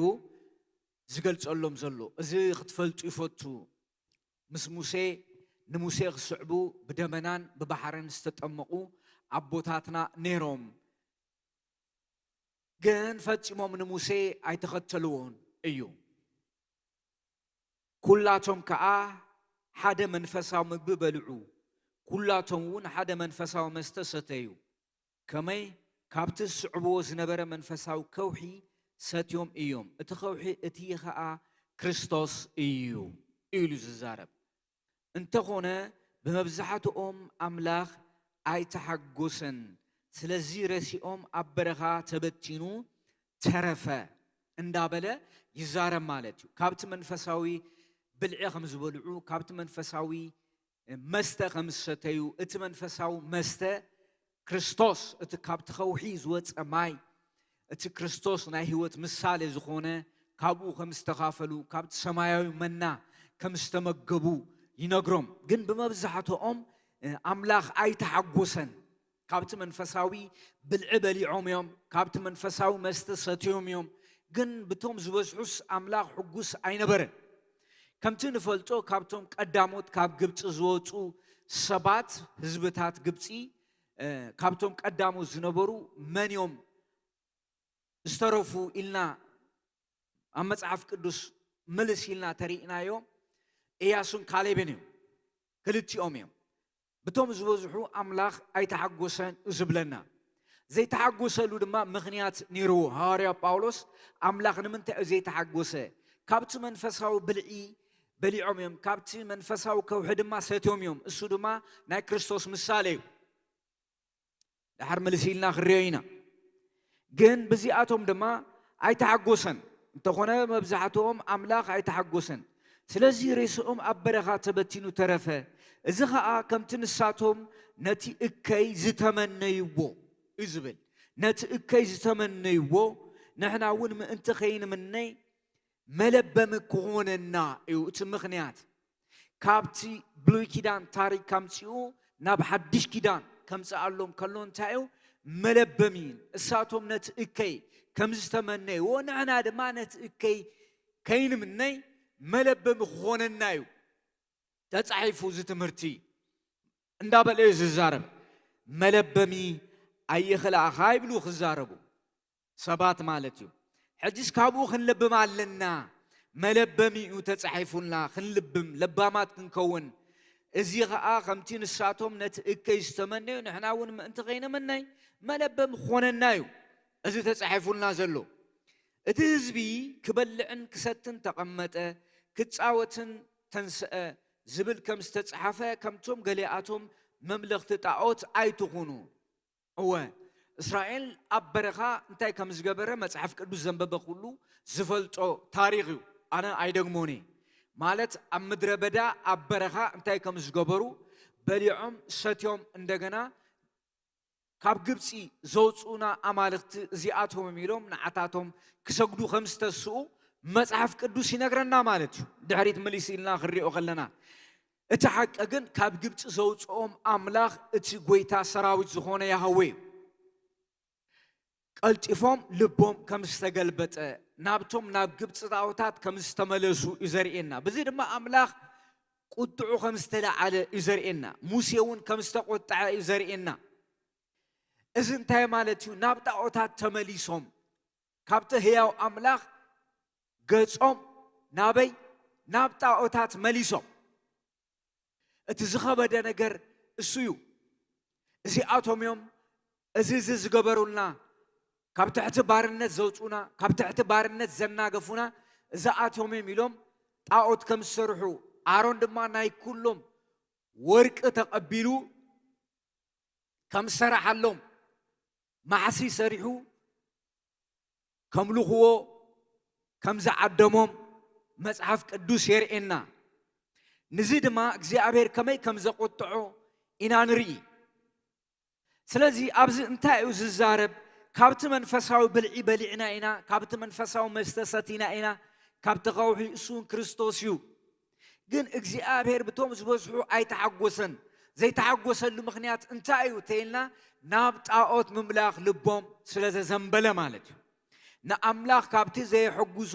ዝገልፀሎም ዘሎ። እዚ ክትፈልጡ ይፈቱ። ምስ ሙሴ፣ ንሙሴ ክስዕቡ ብደመናን ብባሕርን ዝተጠመቑ ኣቦታትና ነይሮም፣ ግን ፈጺሞም ንሙሴ ኣይተኸተልዎን እዩ። ኩላቶም ከኣ ሓደ መንፈሳዊ ምግቢ በልዑ፣ ኩላቶም እውን ሓደ መንፈሳዊ መስተ ሰተዩ። ከመይ? ካብቲ ዝስዕብዎ ዝነበረ መንፈሳዊ ከውሒ ሰትዮም እዮም። እቲ ከውሒ እቲ ኸኣ ክርስቶስ እዩ ኢሉ ዝዛረብ። እንተኾነ ብመብዛሕትኦም ኣምላኽ ኣይተሓጎሰን። ስለዚ ረሲኦም ኣብ በረኻ ተበቲኑ ተረፈ እንዳበለ ይዛረብ ማለት እዩ። ካብቲ መንፈሳዊ ብልዒ ከም ዝበልዑ፣ ካብቲ መንፈሳዊ መስተ ከም ዝሰተዩ፣ እቲ መንፈሳዊ መስተ ክርስቶስ፣ እቲ ካብቲ ከውሒ ዝወጸ ማይ፣ እቲ ክርስቶስ ናይ ህይወት ምሳሌ ዝኾነ፣ ካብኡ ከም ዝተኻፈሉ፣ ካብቲ ሰማያዊ መና ከም ዝተመገቡ ይነግሮም። ግን ብመብዛሕትኦም፣ እ፣ ኣምላኽ ኣይተሓጎሰን። ካብቲ መንፈሳዊ ብልዒ በሊዖም እዮም፣ ካብቲ መንፈሳዊ መስተ ሰትዮም እዮም። ግን ብቶም ዝበዝሑስ ኣምላኽ ሕጉስ ኣይነበረን። ከምቲ ንፈልጦ፣ ካብቶም ቀዳሞት ካብ ግብፂ ዝወፁ ሰባት፣ ህዝብታት ግብፂ፣ እ፣ ካብቶም ቀዳሞት ዝነበሩ መን እዮም ዝተረፉ ኢልና ኣብ መጽሓፍ ቅዱስ ምልስ ኢልና ተሪእናዮ፣ እያሱን ካሌብን እዮም። ክልቲኦም እዮም። ብቶም ዝበዝሑ ኣምላኽ ኣይተሓጎሰን እዩ ዝብለና። ዘይተሓጎሰሉ ድማ ምኽንያት ነይርዎ። ሃዋርያ ጳውሎስ ኣምላኽ ንምንታይ እዩ ዘይተሓጎሰ? ካብቲ መንፈሳዊ ብልዒ በሊዖም እዮም፣ ካብቲ መንፈሳዊ ከውሒ ድማ ሰትዮም እዮም። እሱ ድማ ናይ ክርስቶስ ምሳሌ እዩ። ድሓር ምልስ ኢልና ክንሪኦ ኢና። ግን ብዚኣቶም ድማ ኣይተሓጎሰን። እንተኾነ መብዛሕትኦም ኣምላኽ ኣይተሓጎሰን። ስለዚ ሬስኦም ኣብ በረኻ ተበቲኑ ተረፈ። እዚ ኸኣ ከምቲ ንሳቶም ነቲ እከይ ዝተመነይዎ እዩ ዝብል። ነቲ እከይ ዝተመነይዎ ንሕና እውን ምእንቲ ከይንምነይ መለበሚ ክኾነና እዩ እቲ ምኽንያት። ካብቲ ብሉይ ኪዳን ታሪኽ ከምጽኡ ናብ ሓድሽ ኪዳን ከምጽኣሎም ከሎ እንታይ እዩ? መለበሚ። እሳቶም ነቲ እከይ ከም ዝተመነይዎ ንሕና ድማ ነቲ እከይ ከይንምነይ መለበሚ ክኾነና እዩ ተጻሒፉ እዚ ትምህርቲ እንዳበለ እዩ ዝዛረብ። መለበሚ ኣይኽልኣኻ ይብሉ ክዛረቡ ሰባት ማለት እዩ። ሕጅስ ካብኡ ክንልብም ኣለና። መለበሚኡ ተጻሒፉልና ክንልብም ለባማት ክንከውን፣ እዚ ኸኣ ከምቲ ንሳቶም ነቲ እከይ ዝተመነዩ ንሕና እውን ምእንቲ ከይንምነይ መለበሚ ክኾነና እዩ እዚ ተጻሒፉልና ዘሎ። እቲ ህዝቢ ክበልዕን ክሰትን ተቐመጠ፣ ክጻወትን ተንስአ ዝብል ከም ዝተጻሓፈ፣ ከምቶም ገሊኣቶም መምለኽቲ ጣዖት ኣይትኹኑ። እወ፣ እስራኤል ኣብ በረኻ እንታይ ከም ዝገበረ መጽሓፍ ቅዱስ ዘንበበ ኩሉ ዝፈልጦ ታሪኽ እዩ። ኣነ ኣይደግሞን እየ። ማለት ኣብ ምድረ በዳ ኣብ በረኻ እንታይ ከም ዝገበሩ፣ በሊዖም ሰትዮም፣ እንደገና ካብ ግብፂ ዘውፅኡና ኣማልኽቲ እዚኣቶም እዮም ኢሎም ንዓታቶም ክሰግዱ ከም ዝተስኡ መፅሓፍ ቅዱስ ይነግረና ማለት እዩ። ድሕሪት ምልስ ኢልና ክንሪኦ ከለና፣ እቲ ሓቂ ግን ካብ ግብፂ ዘውፅኦም ኣምላኽ እቲ ጎይታ ሰራዊት ዝኾነ ያህዌ እዩ። ቀልጢፎም ልቦም ከም ዝተገልበጠ፣ ናብቶም ናብ ግብፂ ጣዖታት ከም ዝተመለሱ እዩ ዘርእየና። በዚ ድማ ኣምላኽ ቁጥዑ ከም ዝተለዓለ እዩ ዘርእየና። ሙሴ እውን ከም ዝተቆጠዐ እዩ ዘርእየና። እዚ እንታይ ማለት እዩ? ናብ ጣዖታት ተመሊሶም፣ ካብቲ ህያው ኣምላኽ ገጾም ናበይ? ናብ ጣዖታት መሊሶም። እቲ ዝኸበደ ነገር እሱ እዩ። እዚኣቶም እዮም እዚ እዚ ዝገበሩልና፣ ካብ ትሕቲ ባርነት ዘውፁና፣ ካብ ትሕቲ ባርነት ዘናገፉና እዚኣቶም እዮም ኢሎም ጣዖት ከም ዝሰርሑ፣ ኣሮን ድማ ናይ ኩሎም ወርቂ ተቐቢሉ ከም ዝሰራሓሎም፣ ማሕሲ ሰሪሑ ከምልኽዎ ከም ዝዓደሞም መጽሓፍ ቅዱስ የርእየና። ንዚ ድማ እግዚኣብሔር ከመይ ከም ዘቆጥዖ ኢና ንርኢ። ስለዚ ኣብዚ እንታይ እዩ ዝዛረብ? ካብቲ መንፈሳዊ ብልዒ በሊዕና ኢና፣ ካብቲ መንፈሳዊ መስተ ሰቲና ኢና፣ ካብቲ ከውሒ እሱ እውን ክርስቶስ እዩ። ግን እግዚኣብሔር ብቶም ዝበዝሑ ኣይተሓጎሰን። ዘይተሓጎሰሉ ምኽንያት እንታይ እዩ ተይልና፣ ናብ ጣዖት ምምላኽ ልቦም ስለ ዘዘንበለ ማለት እዩ። ንኣምላኽ ካብቲ ዘየሐጉሶ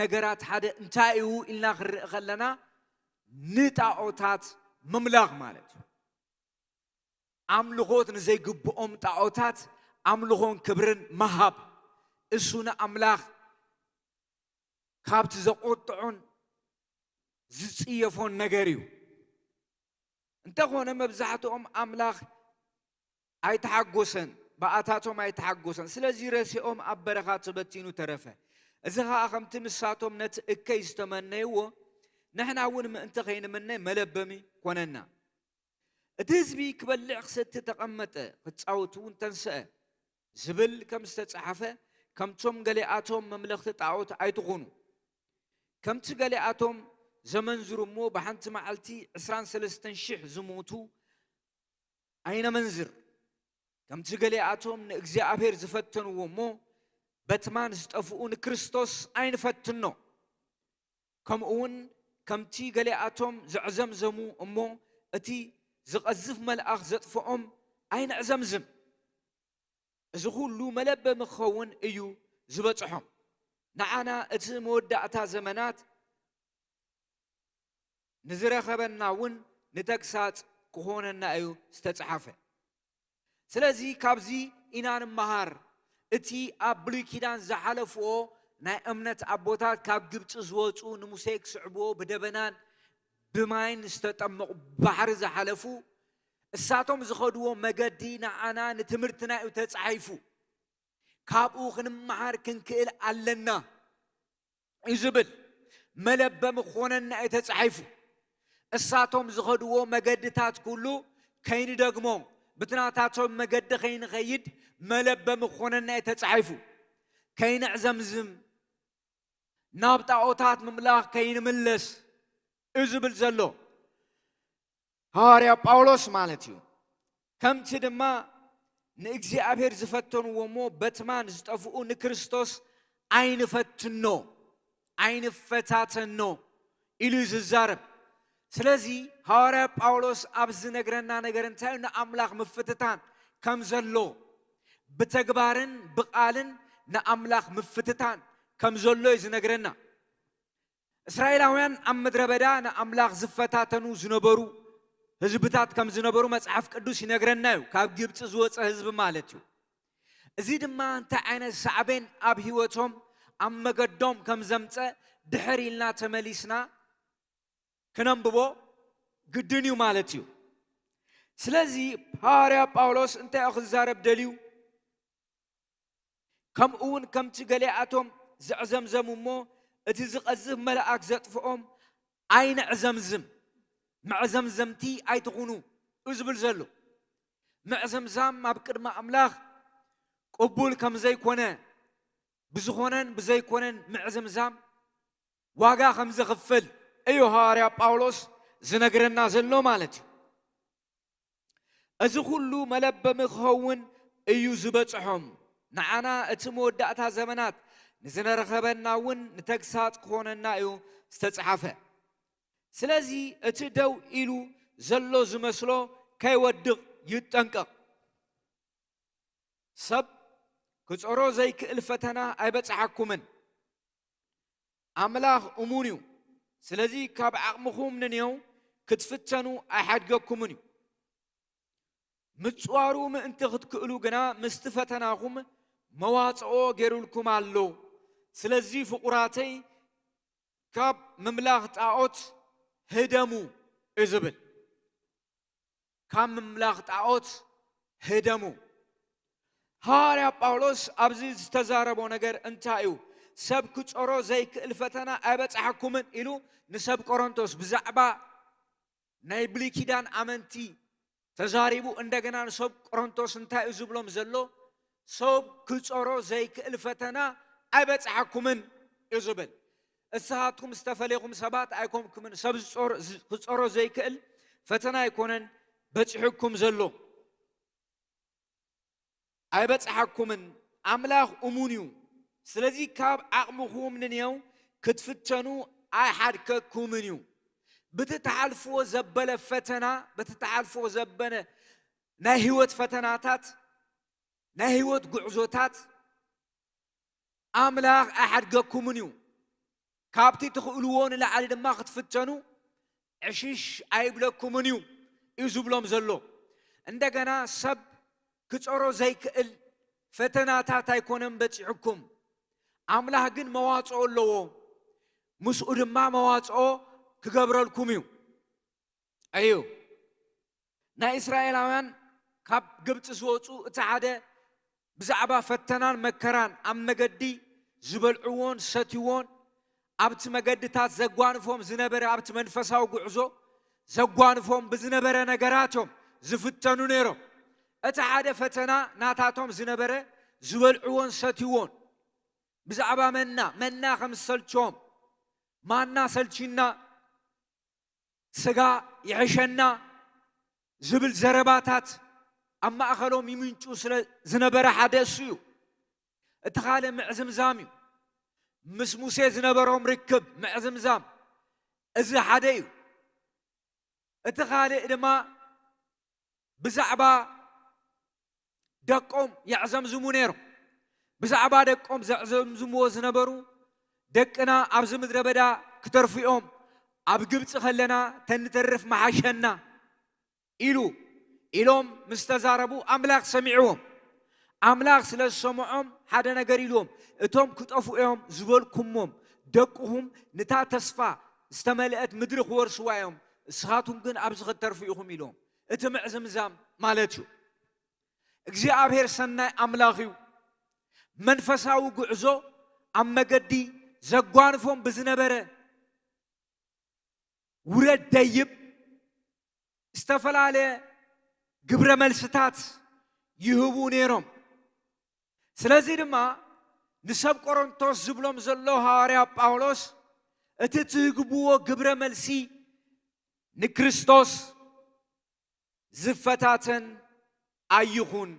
ነገራት ሓደ እንታይ እዩ ኢልና ክንርኢ ከለና፣ ንጣዖታት ምምላኽ ማለት እዩ። ኣምልኾት ንዘይግብኦም ጣዖታት ኣምልኾን ክብርን ምሃብ፣ እሱ ንኣምላኽ ካብቲ ዘቆጥዖን ዝጽየፎን ነገር እዩ። እንተኾነ መብዛሕትኦም ኣምላኽ ኣይተሓጎሰን፣ ብኣታቶም ኣይተሓጎሰን። ስለዚ ረሲኦም ኣብ በረኻ ተበቲኑ ተረፈ። እዚ ኸኣ ከምቲ ንሳቶም ነቲ እከይ ዝተመነይዎ፣ ንሕና እውን ምእንቲ ኸይንምነ መለበሚ ኮነና። እቲ ህዝቢ ክበልዕ ክሰቲ ተቐመጠ፣ ክጻወት እውን ተንስአ ዝብል ከም ዝተጻሕፈ፣ ከምቶም ገሊኣቶም መምለኽቲ ጣዖት ኣይትኹኑ። ከምቲ ገሊኣቶም ዘመንዝሩ እሞ ብሓንቲ መዓልቲ ዕስራን ሰለስተን ሽሕ ዝሞቱ ኣይነመንዝር። ከምቲ ገሊኣቶም ንእግዚኣብሔር ዝፈተንዎ እሞ በትማን ዝጠፍኡ ንክርስቶስ ኣይንፈትኖ። ከምኡ እውን ከምቲ ገሊኣቶም ዘዕዘምዘሙ እሞ እቲ ዝቐዝፍ መልኣኽ ዘጥፍኦም ኣይንዕዘምዝም። እዚ ኩሉ መለበሚ ክኸውን እዩ ዝበጽሖም። ንዓና እቲ መወዳእታ ዘመናት ንዝረኸበና እውን ንተግሳጽ ክኾነና እዩ ዝተጻሕፈ። ስለዚ ካብዚ ኢና ንመሃር። እቲ ኣብ ብሉይ ኪዳን ዝሓለፍዎ ናይ እምነት ኣቦታት ካብ ግብጺ ዝወጹ ንሙሴ ክስዕብዎ ብደበናን ብማይን ዝተጠመቑ ባሕሪ ዝሓለፉ እሳቶም ዝኸድዎ መገዲ ንዓና ንትምህርትና እዩ ተጻሒፉ። ካብኡ ክንመሃር ክንክእል ኣለና እዩ ዝብል መለበሚ ክኾነና እዩ ተጻሒፉ። እሳቶም ዝኸድዎ መገድታት ኩሉ ከይንደግሞ፣ ብትናታቶም መገዲ ከይንኸይድ መለበሚ ክኾነና እዩ ተጻሒፉ። ከይንዕዘምዝም፣ ናብ ጣዖታት ምምላኽ ከይንምለስ እዩ ዝብል ዘሎ ሃዋርያ ጳውሎስ ማለት እዩ። ከምቲ ድማ ንእግዚኣብሔር ዝፈተንዎ እሞ በትማን ዝጠፍኡ ንክርስቶስ ኣይንፈትኖ፣ ኣይንፈታተኖ ኢሉ እዩ ዝዛረብ። ስለዚ ሃዋርያ ጳውሎስ ኣብ ዝነግረና ነገር እንታይ እዩ? ንኣምላኽ ምፍትታን ከም ዘሎ፣ ብተግባርን ብቓልን ንኣምላኽ ምፍትታን ከም ዘሎ እዩ ዝነግረና። እስራኤላውያን ኣብ ምድረ በዳ ንኣምላኽ ዝፈታተኑ ዝነበሩ ህዝብታት ከም ዝነበሩ መጽሓፍ ቅዱስ ይነግረና እዩ። ካብ ግብጺ ዝወጸ ህዝቢ ማለት እዩ። እዚ ድማ እንታይ ዓይነት ሳዕቤን ኣብ ህይወቶም ኣብ መገዶም ከም ዘምጸ ድሕር ኢልና ተመሊስና ክነንብቦ ግድን እዩ ማለት እዩ። ስለዚ ሃዋርያ ጳውሎስ እንታይ እዩ ክዛረብ ደልዩ? ከምኡ እውን ከምቲ ገሊኣቶም ዘዕዘምዘሙ እሞ እቲ ዝቐዝፍ መልኣክ ዘጥፍኦም ኣይንዕዘምዝም፣ መዕዘምዘምቲ ኣይትኹኑ እዩ ዝብል ዘሎ። ምዕዝምዛም ኣብ ቅድሚ ኣምላኽ ቅቡል ከም ዘይኮነ፣ ብዝኾነን ብዘይኮነን ምዕዝምዛም ዋጋ ከም ዘኽፍል፣ እዩ ሃዋርያ ጳውሎስ ዝነግረና ዘሎ ማለት እዩ። እዚ ኩሉ መለበሚ ክኸውን እዩ ዝበጽሖም። ንዓና እቲ መወዳእታ ዘመናት ንዝነረኸበና እውን ንተግሳጽ ክኾነና እዩ ዝተጽሓፈ። ስለዚ እቲ ደው ኢሉ ዘሎ ዝመስሎ ከይወድቕ ይጠንቀቕ። ሰብ ክጾሮ ዘይክእል ፈተና ኣይበጽሓኩምን። ኣምላኽ እሙን እዩ። ስለዚ ካብ ዓቕምኹም ንንየው ክትፍተኑ ኣይሓድገኩምን እዩ። ምጽዋሩ ምእንቲ ክትክእሉ ግና ምስቲ ፈተናኹም መዋጽኦ ገይሩልኩም ኣሎ። ስለዚ ፍቑራተይ ካብ ምምላኽ ጣዖት ህደሙ እዩ ዝብል። ካብ ምምላኽ ጣዖት ህደሙ። ሃዋርያ ጳውሎስ ኣብዚ ዝተዛረቦ ነገር እንታይ እዩ? ሰብ ክጾሮ ዘይክእል ፈተና ኣይበጽሓኩምን ኢሉ ንሰብ ቆሮንቶስ ብዛዕባ ናይ ብሉይ ኪዳን ኣመንቲ ተዛሪቡ። እንደገና ንሰብ ቆሮንቶስ እንታይ እዩ ዝብሎም ዘሎ? ሰብ ክጾሮ ዘይክእል ፈተና ኣይበጽሓኩምን እዩ ዝብል። እስኻትኩም ዝተፈለይኹም ሰባት ኣይኮንኩምን። ሰብ ዝጾር-፣ ዝ-፣ ክጾሮ ዘይክእል ፈተና ኣይኮነን በጺሑኩም ዘሎ። ኣይበጽሓኩምን። ኣምላኽ እሙን እዩ። ስለዚ ካብ ዓቕምኹም ንንየው ክትፍተኑ ኣይሓድከኩምን እዩ። ብቲ ትሓልፍዎ ዘበለ ፈተና፣ በቲ ትሓልፍዎ ዘበነ ናይ ህይወት ፈተናታት፣ ናይ ህይወት ጉዕዞታት ኣምላኽ ኣይሓድገኩምን እዩ። ካብቲ ትኽእልዎ ንላዕሊ ድማ ክትፍተኑ ዕሽሽ ኣይብለኩምን እዩ፣ እዩ ዝብሎም ዘሎ። እንደገና ሰብ ክጾሮ ዘይክእል ፈተናታት ኣይኮነን በጺሑኩም። ኣምላኽ ግን መዋጽኦ ኣለዎ። ምስኡ ድማ መዋጽኦ ክገብረልኩም እዩ። እዩ። ናይ እስራኤላውያን ካብ ግብጺ ዝወጹ እቲ ሓደ ብዛዕባ ፈተናን መከራን ኣብ መገዲ ዝበልዕዎን ሰትይዎን ኣብቲ መገድታት ዘጓንፎም ዝነበረ፣ ኣብቲ መንፈሳዊ ጉዕዞ ዘጓንፎም ብዝነበረ ነገራት እዮም ዝፍተኑ ነይሮም። እቲ ሓደ ፈተና ናታቶም ዝነበረ ዝበልዕዎን ሰትይዎን ብዛዕባ መና፣ መና ከም ዝሰልችዎም፣ ማና ሰልችና፣ ስጋ ይሕሸና ዝብል ዘረባታት ኣብ ማእኸሎም ይምንጩ ስለ ዝነበረ ሓደ እሱ እዩ። እቲ ካልእ ምዕዝምዛም እዩ። ምስ ሙሴ ዝነበሮም ርክብ ምዕዝምዛም፣ እዚ ሓደ እዩ። እቲ ካልእ ድማ ብዛዕባ ደቆም የዕዘምዝሙ ነይሮም። ብዛዕባ ደቆም ዘዕዘምዝምዎ ዝነበሩ፣ ደቅና ኣብዚ ምድረ በዳ ክተርፉ እዮም፣ ኣብ ግብጺ ከለና ተንተርፍ መሓሸና ኢሉ ኢሎም ምስ ተዛረቡ፣ ኣምላኽ ሰሚዕዎም። ኣምላኽ ስለ ዝሰምዖም ሓደ ነገር ኢልዎም፣ እቶም ክጠፍኡ እዮም ዝበልኩሞም ደቅኹም ንታ ተስፋ ዝተመልአት ምድሪ ክወርስዋ እዮም፣ እስኻትኩም ግን ኣብዚ ክትተርፉ ኢኹም ኢልዎም። እቲ ምዕዝምዛም ማለት እዩ። እግዚኣብሔር ሰናይ ኣምላኽ እዩ። መንፈሳዊ ጉዕዞ ኣብ መገዲ ዘጓንፎም ብዝነበረ ውረድ ደይብ ዝተፈላለየ ግብረ መልስታት ይህቡ ነይሮም። ስለዚ ድማ ንሰብ ቆሮንቶስ ዝብሎም ዘሎ ሃዋርያ ጳውሎስ፣ እቲ ትህግብዎ ግብረ መልሲ ንክርስቶስ ዝፈታተን ኣይኹን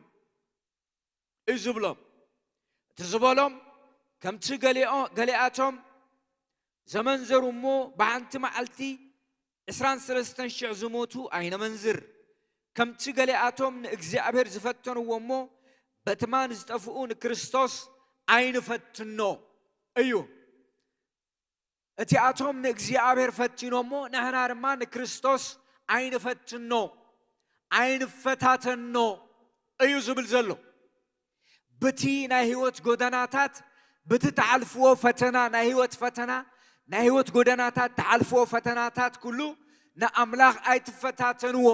እዩ ዝብሎም። እቲ ዝበሎም፣ ከምቲ ገሊኦ-፣ ገሊኣቶም ዘመንዘሩ እሞ ብሓንቲ መዓልቲ ዕስራን ሰለስተን ሽሕ ዝሞቱ ኣይነመንዝር። ከምቲ ገሊኣቶም ንእግዚኣብሔር ዝፈተንዎ እሞ በትማን ዝጠፍኡ ንክርስቶስ ኣይንፈትኖ እዩ። እቲኣቶም ንእግዚኣብሔር ፈቲኖሞ፣ ንሕና ድማ ንክርስቶስ ኣይንፈትኖ፣ ኣይንፈታተኖ እዩ ዝብል ዘሎ። ብቲ ናይ ህይወት ጎደናታት፣ ብቲ ትሓልፍዎ ፈተና፣ ናይ ህይወት ፈተና፣ ናይ ህይወት ጎደናታት ትሓልፍዎ ፈተናታት ኩሉ ንኣምላኽ ኣይትፈታተንዎ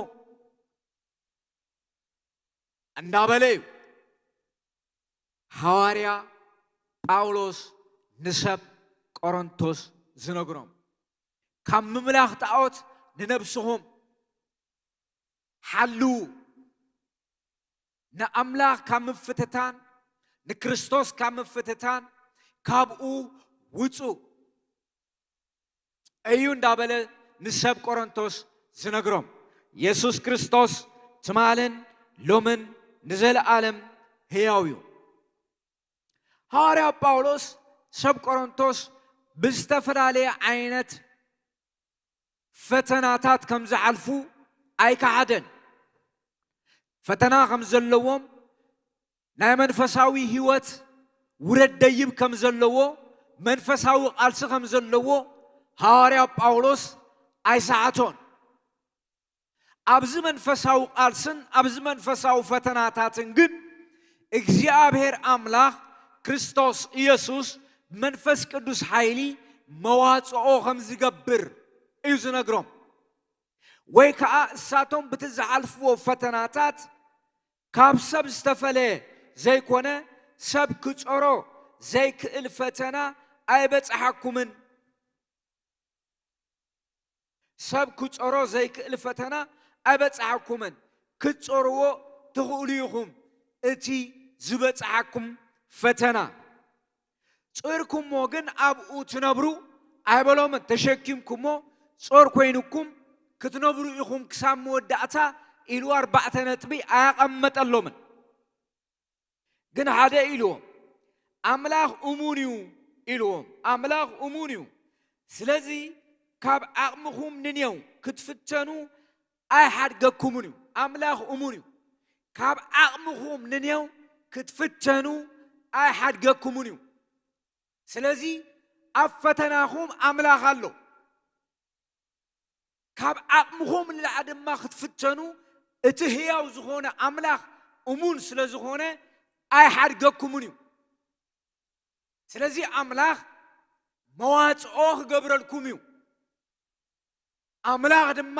እንዳበለ እዩ ሃዋርያ ጳውሎስ ንሰብ ቆሮንቶስ ዝነግሮም። ካብ ምምላኽ ጣዖት ንነብስኹም ሓልዉ። ንኣምላኽ ካብ ምፍትታን፣ ንክርስቶስ ካብ ምፍትታን፣ ካብኡ ውጹ። እዩ እንዳበለ ንሰብ ቆሮንቶስ ዝነግሮም። የሱስ ክርስቶስ ትማልን ሎምን ንዘለኣለም ህያው እዩ። ሃዋርያ ጳውሎስ ሰብ ቆሮንቶስ ብዝተፈላለየ ዓይነት ፈተናታት ከም ዝሓልፉ ኣይከሓደን። ፈተና ከም ዘለዎም፣ ናይ መንፈሳዊ ህይወት ውረድ ደይብ ከም ዘለዎ፣ መንፈሳዊ ቃልሲ ከም ዘለዎ ሃዋርያ ጳውሎስ ኣይሰሓቶን። ኣብዚ መንፈሳዊ ቃልስን ኣብዚ መንፈሳዊ ፈተናታትን ግን እግዚኣብሔር ኣምላኽ ክርስቶስ ኢየሱስ መንፈስ ቅዱስ ሓይሊ መዋጽኦ ከም ዝገብር እዩ ዝነግሮም። ወይ ከኣ እሳቶም ብቲ ዝሓልፍዎ ፈተናታት ካብ ሰብ ዝተፈለየ ዘይኮነ፣ ሰብ ክጾሮ ዘይክእል ፈተና ኣይበጽሓኩምን። ሰብ ክጾሮ ዘይክእል ፈተና ኣይበጽሓኩምን። ክትጾርዎ ትኽእሉ ኢኹም። እቲ ዝበጽሓኩም ፈተና ጾርኩሞ ግን ኣብኡ ትነብሩ ኣይበሎምን። ተሸኪምኩሞ ጾር ኮይኑኩም ክትነብሩ ኢኹም ክሳብ መወዳእታ ኢሉ ኣርባዕተ ነጥቢ ኣያቐመጠሎምን። ግን ሓደ ኢልዎም፣ ኣምላኽ እሙን እዩ ኢልዎም። ኣምላኽ እሙን እዩ። ስለዚ ካብ ዓቕምኹም ንኔው ክትፍተኑ ኣይሓድገኩምን እዩ። ኣምላኽ እሙን እዩ። ካብ ዓቕምኹም ንኔው ክትፍተኑ ኣይሓድገኩምን እዩ። ስለዚ ኣብ ፈተናኹም ኣምላኽ ኣሎ። ካብ ዓቕምኹም ንላዕሊ ድማ ክትፍተኑ እቲ ህያው ዝኾነ ኣምላኽ እሙን ስለ ዝኾነ ኣይሓድገኩምን እዩ። ስለዚ ኣምላኽ መዋጽኦ ክገብረልኩም እዩ። ኣምላኽ ድማ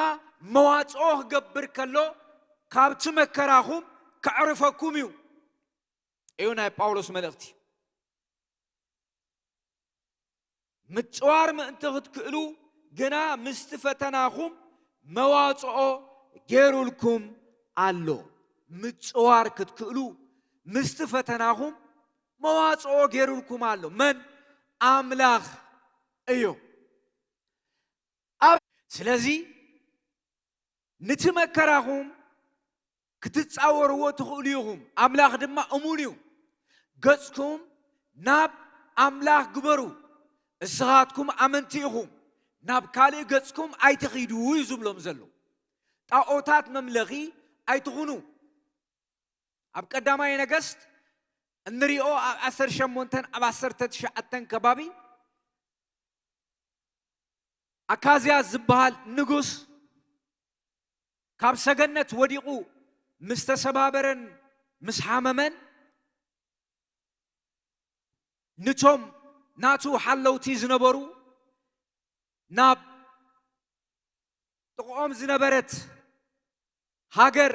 መዋጽኦ ክገብር ከሎ ካብቲ መከራኹም ከዕርፈኩም እዩ። እዩ ናይ ጳውሎስ መልእኽቲ። ምጽዋር ምእንቲ ክትክእሉ ግና ምስቲ ፈተናኹም መዋጽኦ ገይሩልኩም ኣሎ። ምጽዋር ክትክእሉ ምስቲ ፈተናኹም መዋጽኦ ገይሩልኩም ኣሎ። መን? ኣምላኽ እዩ። ኣብ-፣ ስለዚ ንቲ መከራኹም ክትጻወርዎ ትኽእሉ ኢኹም። ኣምላኽ ድማ እሙን እዩ። ገጽኩም ናብ ኣምላኽ ግበሩ። እስኻትኩም ኣመንቲ ኢኹም። ናብ ካልእ ገጽኩም ኣይትኺዱ እዩ ዝብሎም ዘሎ። ጣኦታት መምለኺ ኣይትኹኑ። ኣብ ቀዳማይ ነገስት እንሪኦ ኣብ ዓሰርተ ሸሞንተን ኣብ ዓሰርተ ትሽዓተን ከባቢ ኣካዝያስ ዝበሃል ንጉስ ካብ ሰገነት ወዲቑ ምስ ተሰባበረን ምስ ሓመመን ንቶም ናቱ ሓለውቲ ዝነበሩ ናብ ጥቕኦም ዝነበረት ሃገር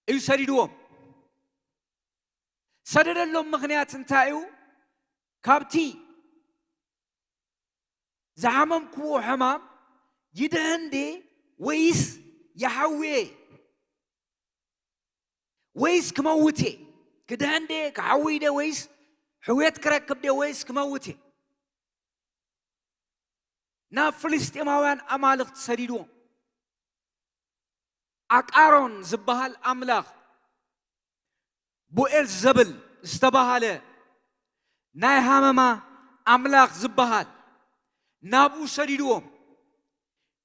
እዩ ሰዲድዎም። ሰደደሎም ምኽንያት እንታይ እዩ? ካብቲ ዝሓመምክዎ ሕማም ይድሕን ድየ ወይስ ይሓውየ? ወይስ ክመውት እየ? ክድሕን ድየ? ክሓውይ ድየ? ወይስ ሕውየት ክረክብ ድየ? ወይስ ክመውት እየ? ናብ ፍልስጤማውያን ኣማልኽቲ ሰዲድዎም። ኣቃሮን ዝበሃል ኣምላኽ፣ ቦኤል ዘብል ዝተባሃለ ናይ ሃመማ ኣምላኽ ዝበሃል ናብኡ ሰዲድዎም።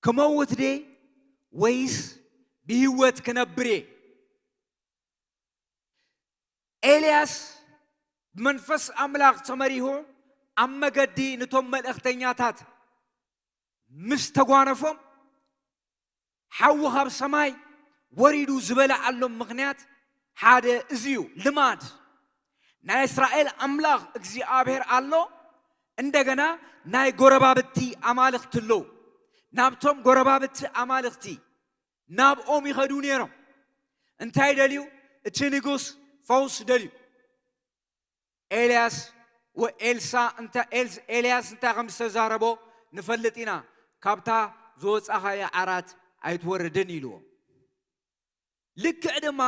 ክመውት ድየ ወይስ ብህይወት ክነብር እየ? ኤልያስ ብመንፈስ ኣምላኽ ተመሪሁ ኣብ መገዲ ነቶም መልእኽተኛታት ምስ ተጓነፎም፣ ሓዊ ካብ ሰማይ ወሪዱ ዝበልዓሎም ምኽንያት ሓደ እዚ እዩ። ልማድ ናይ እስራኤል ኣምላኽ እግዚኣብሔር ኣሎ፣ እንደገና ናይ ጎረባብቲ ኣማልኽቲ ኣለዉ። ናብቶም ጎረባብቲ ኣማልኽቲ ናብኦም ይኸዱ ነይሮም። እንታይ ደልዩ? እቲ ንጉስ ፈውስ ደልዩ። ኤልያስ ወኤልሳ እንተ-፣ ኤልስ-፣ ኤልያስ እንታይ ከም ዝተዛረቦ ንፈልጥ ኢና። "ካብታ ዝወጻኻዮ ዓራት ኣይትወርድን" ኢልዎ። ልክዕ ድማ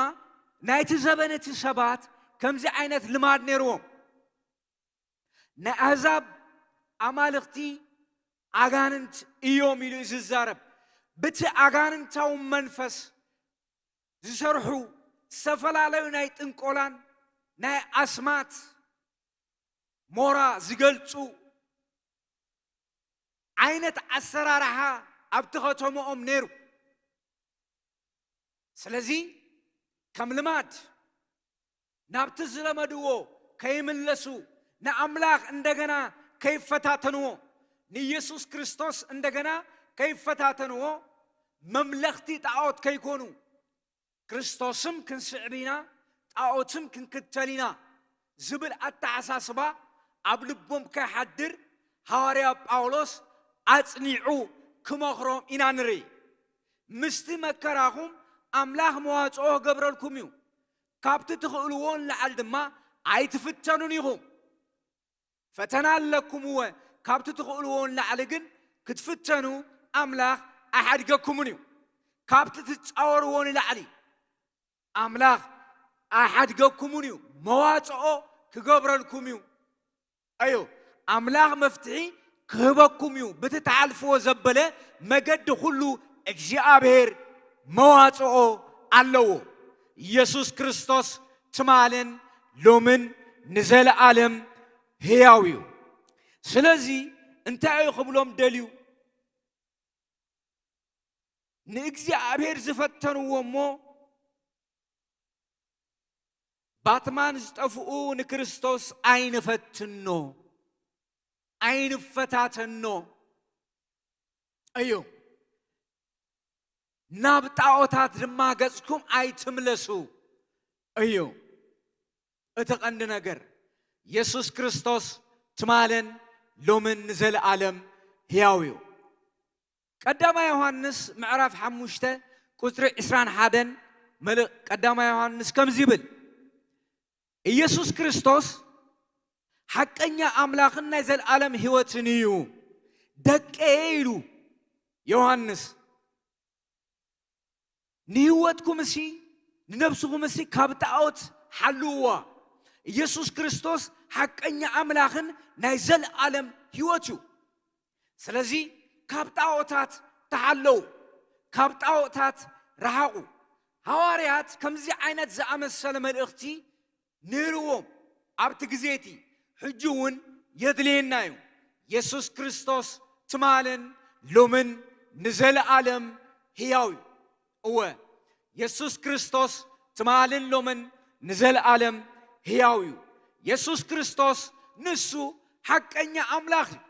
ናይቲ ዘበን እቲ ሰባት ከምዚ ዓይነት ልማድ ነይርዎም። ናይ ኣህዛብ ኣማልኽቲ ኣጋንንት እዮም ኢሉ እዩ ዝዛረብ። ብቲ ኣጋንንታዊ መንፈስ ዝሰርሑ ዝተፈላለዩ ናይ ጥንቆላን ናይ ኣስማት ሞራ ዝገልጹ ዓይነት ኣሰራርሓ ኣብቲ ከተምኦም ነይሩ። ስለዚ ከም ልማድ ናብቲ ዝለመድዎ ከይምለሱ፣ ንኣምላኽ እንደገና ከይፈታተንዎ፣ ንኢየሱስ ክርስቶስ እንደገና ከይፈታተንዎ፣ መምለኽቲ ጣዖት ከይኮኑ፣ ክርስቶስም ክንስዕብ ኢና፣ ጣዖትም ክንክተል ኢና ዝብል ኣተሓሳስባ ኣብ ልቦም ከይሓድር ሃዋርያ ጳውሎስ ኣጽኒዑ ክመኽሮም ኢና ንርኢ። ምስቲ መከራኹም ኣምላኽ መዋጽኦ ክገብረልኩም እዩ። ካብቲ ትኽእልዎ ንላዕሊ ድማ ኣይትፍተኑን ኢኹም። ፈተና ኣለኩም እወ፣ ካብቲ ትኽእልዎ ንላዕሊ ግን ክትፍተኑ ኣምላኽ ኣይሓድገኩምን እዩ። ካብቲ ትጻወርዎ ንላዕሊ ኣምላኽ ኣይሓድገኩምን እዩ፣ መዋጽኦ ክገብረልኩም እዩ። ኣዮ፣ ኣምላኽ መፍትሒ ክህበኩም እዩ። ብቲ ትሓልፍዎ ዘበለ መገዲ ኩሉ እግዚኣብሔር መዋጽኦ ኣለዎ። ኢየሱስ ክርስቶስ ትማልን ሎምን ንዘለኣለም ህያው እዩ። ስለዚ እንታይ እዩ ክብሎም ደልዩ? ንእግዚኣብሔር ዝፈተንዎ እሞ ባትማን ዝጠፍኡ ንክርስቶስ ኣይንፈትኖ፣ ኣይንፈታተኖ እዩ። ናብ ጣዖታት ድማ ገጽኩም ኣይትምለሱ እዩ። እቲ ቀንዲ ነገር የሱስ ክርስቶስ ትማልን ሎምን ንዘለኣለም ህያው እዩ። ቀዳማይ ዮሃንስ ምዕራፍ ሓሙሽተ ቁጽሪ ዕስራን ሓደን፣ መልእ-፣ ቀዳማይ ዮሃንስ ከምዚ ይብል፣ ኢየሱስ ክርስቶስ ሓቀኛ ኣምላኽን ናይ ዘለኣለም ህይወትን እዩ። ደቀየ ኢሉ ዮሃንስ፣ ንህይወትኩምሲ ንነብስኹምሲ ካብ ጣዖት ሓልውዋ። ኢየሱስ ክርስቶስ ሓቀኛ ኣምላኽን ናይ ዘለኣለም ህይወት እዩ። ስለዚ ካብ ጣዖታት ተሓለዉ፣ ካብ ጣዖታት ረሓቑ። ሃዋርያት ከምዚ ዓይነት ዝኣመሰለ መልእኽቲ ነይርዎም ኣብቲ ግዜ እቲ፣ ሕጂ እውን የድልየና እዩ። የሱስ ክርስቶስ ትማልን ሎምን ንዘለኣለም ህያው እዩ። እወ፣ የሱስ ክርስቶስ ትማልን ሎምን ንዘለኣለም ህያው እዩ። የሱስ ክርስቶስ ንሱ ሓቀኛ ኣምላኽ እዩ።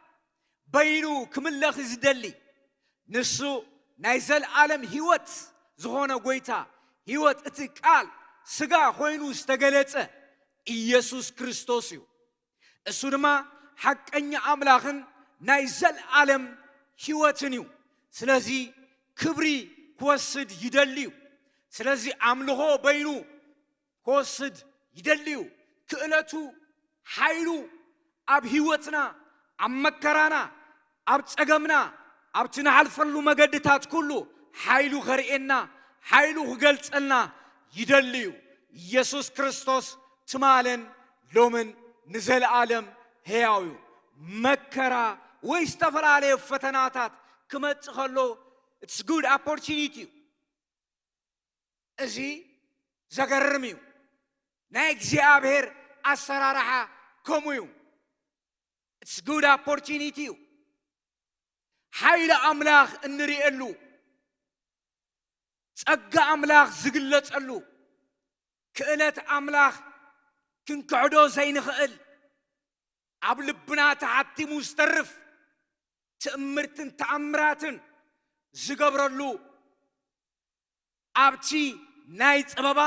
በይኑ ክምለኽ ዝደሊ፣ ንሱ ናይ ዘለኣለም ህይወት ዝኾነ ጐይታ፣ ህይወት፣ እቲ ቃል ስጋ ኮይኑ ዝተገለጸ ኢየሱስ ክርስቶስ እዩ። እሱ ድማ ሓቀኛ ኣምላኽን ናይ ዘለኣለም ህይወትን እዩ። ስለዚ ክብሪ ክወስድ ይደሊ እዩ። ስለዚ ኣምልኾ በይኑ ክወስድ ይደሊ እዩ። ክእለቱ፣ ሓይሉ ኣብ ህይወትና፣ ኣብ መከራና፣ ኣብ ጸገምና፣ ኣብቲ ንሓልፈሉ መገድታት ኩሉ ሓይሉ ከርእየና፣ ሓይሉ ክገልጸልና ይደሊ እዩ። ኢየሱስ ክርስቶስ ትማልን ሎምን ንዘለኣለም ህያው እዩ። መከራ ወይ ዝተፈላለየ ፈተናታት ክመጽእ ከሎ፣ it's good opportunity እዩ። እዚ ዘገርም እዩ። ናይ እግዚኣብሔር ኣሰራርሓ ከምኡ እዩ። It's good opportunity እዩ። ሓይሊ ኣምላኽ እንርእየሉ፣ ጸጋ ኣምላኽ ዝግለጸሉ፣ ክእለት ኣምላኽ ክንክሕዶ ዘይንኽእል፣ ኣብ ልብና ተሓቲሙ ዝተርፍ ትእምርትን ተኣምራትን ዝገብረሉ፣ ኣብቲ ናይ ጸበባ፣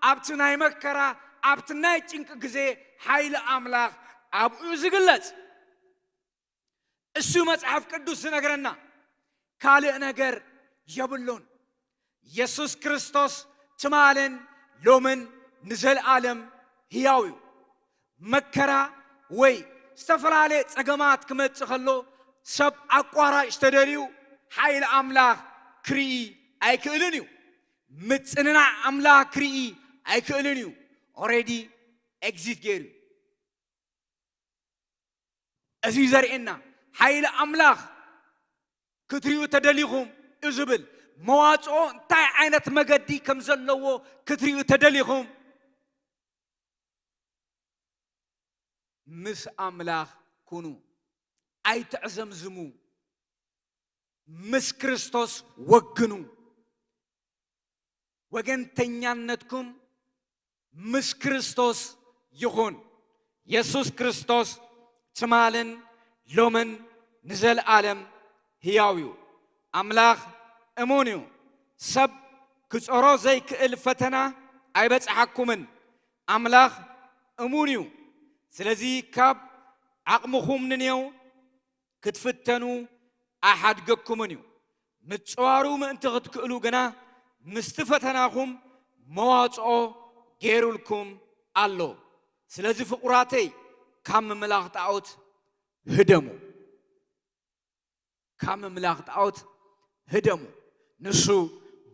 ኣብቲ ናይ መከራ፣ ኣብቲ ናይ ጭንቂ ግዜ ሓይሊ ኣምላኽ ኣብኡ እዩ ዝግለጽ። እሱ መጽሓፍ ቅዱስ ዝነግረና፣ ካልእ ነገር የብሉን። የሱስ ክርስቶስ ትማልን ሎምን ንዘለኣለም ህያው እዩ። መከራ ወይ ዝተፈላለየ ጸገማት ክመጽእ ከሎ፣ ሰብ ኣቋራጭ ተደልዩ ሓይሊ ኣምላኽ ክርኢ ኣይክእልን እዩ። ምጽንናዕ ኣምላኽ ክርኢ ኣይክእልን እዩ። ኦሬዲ ኤግዚት ገይሩ እዩ። እዚ እዩ ዘርእየና፣ ሓይሊ ኣምላኽ ክትሪኡ ተደሊኹም እዩ ዝብል። መዋፅኦ እንታይ ዓይነት መገዲ ከም ዘለዎ ክትሪኡ ተደሊኹም፣ ምስ ኣምላኽ ኩኑ፣ ኣይትዕዘምዝሙ፣ ምስ ክርስቶስ ወግኑ። ወገንተኛነትኩም ምስ ክርስቶስ ይኹን። የሱስ ክርስቶስ ትማልን ሎምን ንዘለኣለም ህያው እዩ። ኣምላኽ እሙን እዩ። ሰብ ክጾሮ ዘይክእል ፈተና ኣይበጽሓኩምን። ኣምላኽ እሙን እዩ። ስለዚ ካብ ዓቕምኹም ንኔው ክትፍተኑ ኣይሓድገኩምን እዩ። ምጽዋሩ ምእንቲ ክትክእሉ ግና ምስቲ ፈተናኹም መዋጽኦ ገይሩልኩም ኣሎ። ስለዚ ፍቑራተይ ካብ ምምላኽ ጣዖት ህደሙ። ካብ ምምላኽ ጣዖት ህደሙ። ንሱ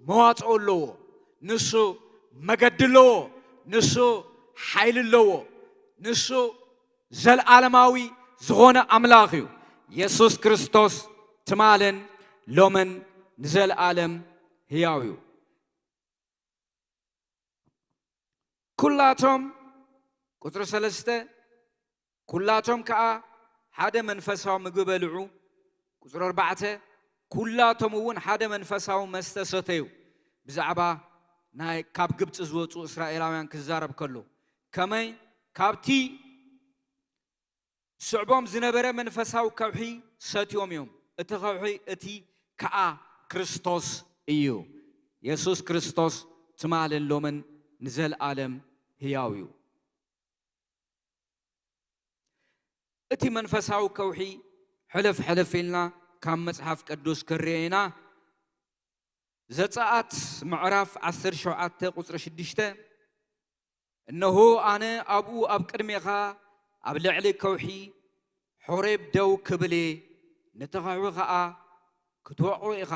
መዋጽኦ ኣለዎ። ንሱ መገዲ ኣለዎ። ንሱ ሓይሊ ኣለዎ። ንሱ ዘልኣለማዊ ዝኾነ ኣምላኽ እዩ። የሱስ ክርስቶስ ትማልን ሎምን ንዘልኣለም ህያው እዩ። ኩላቶም፣ ቁጽሪ ሰለስተ፣ ኩላቶም ከኣ ሓደ መንፈሳዊ ምግቢ በልዑ። ቁጽሪ ኣርባዕተ፣ ኩላቶም እውን ሓደ መንፈሳዊ መስተ ሰተዩ። ብዛዕባ ናይ ካብ ግብጺ ዝወጹ እስራኤላውያን ክዛረብ ከሎ፣ ከመይ ካብቲ ስዕቦም ዝነበረ መንፈሳዊ ከውሒ ሰትዮም እዮም። እቲ ከውሒ እቲ ከኣ ክርስቶስ እዩ። የሱስ ክርስቶስ ትማልን ሎምን ንዘልኣለም ህያው እዩ። እቲ መንፈሳዊ ከውሒ ሕልፍ ሕልፍ ኢልና ካብ መጽሓፍ ቅዱስ ክርኤ ኢና። ዘጸኣት ምዕራፍ ዓሰርተ ሸውዓተ ቁጽሪ ሽዱሽተ፣ እነሆ ኣነ ኣብኡ ኣብ ቅድሜኻ ኣብ ልዕሊ ከውሒ ሖሬብ ደው ክብል እየ፣ ነቲ ከውሒ ኸኣ ክትወቕዖ ኢኻ፣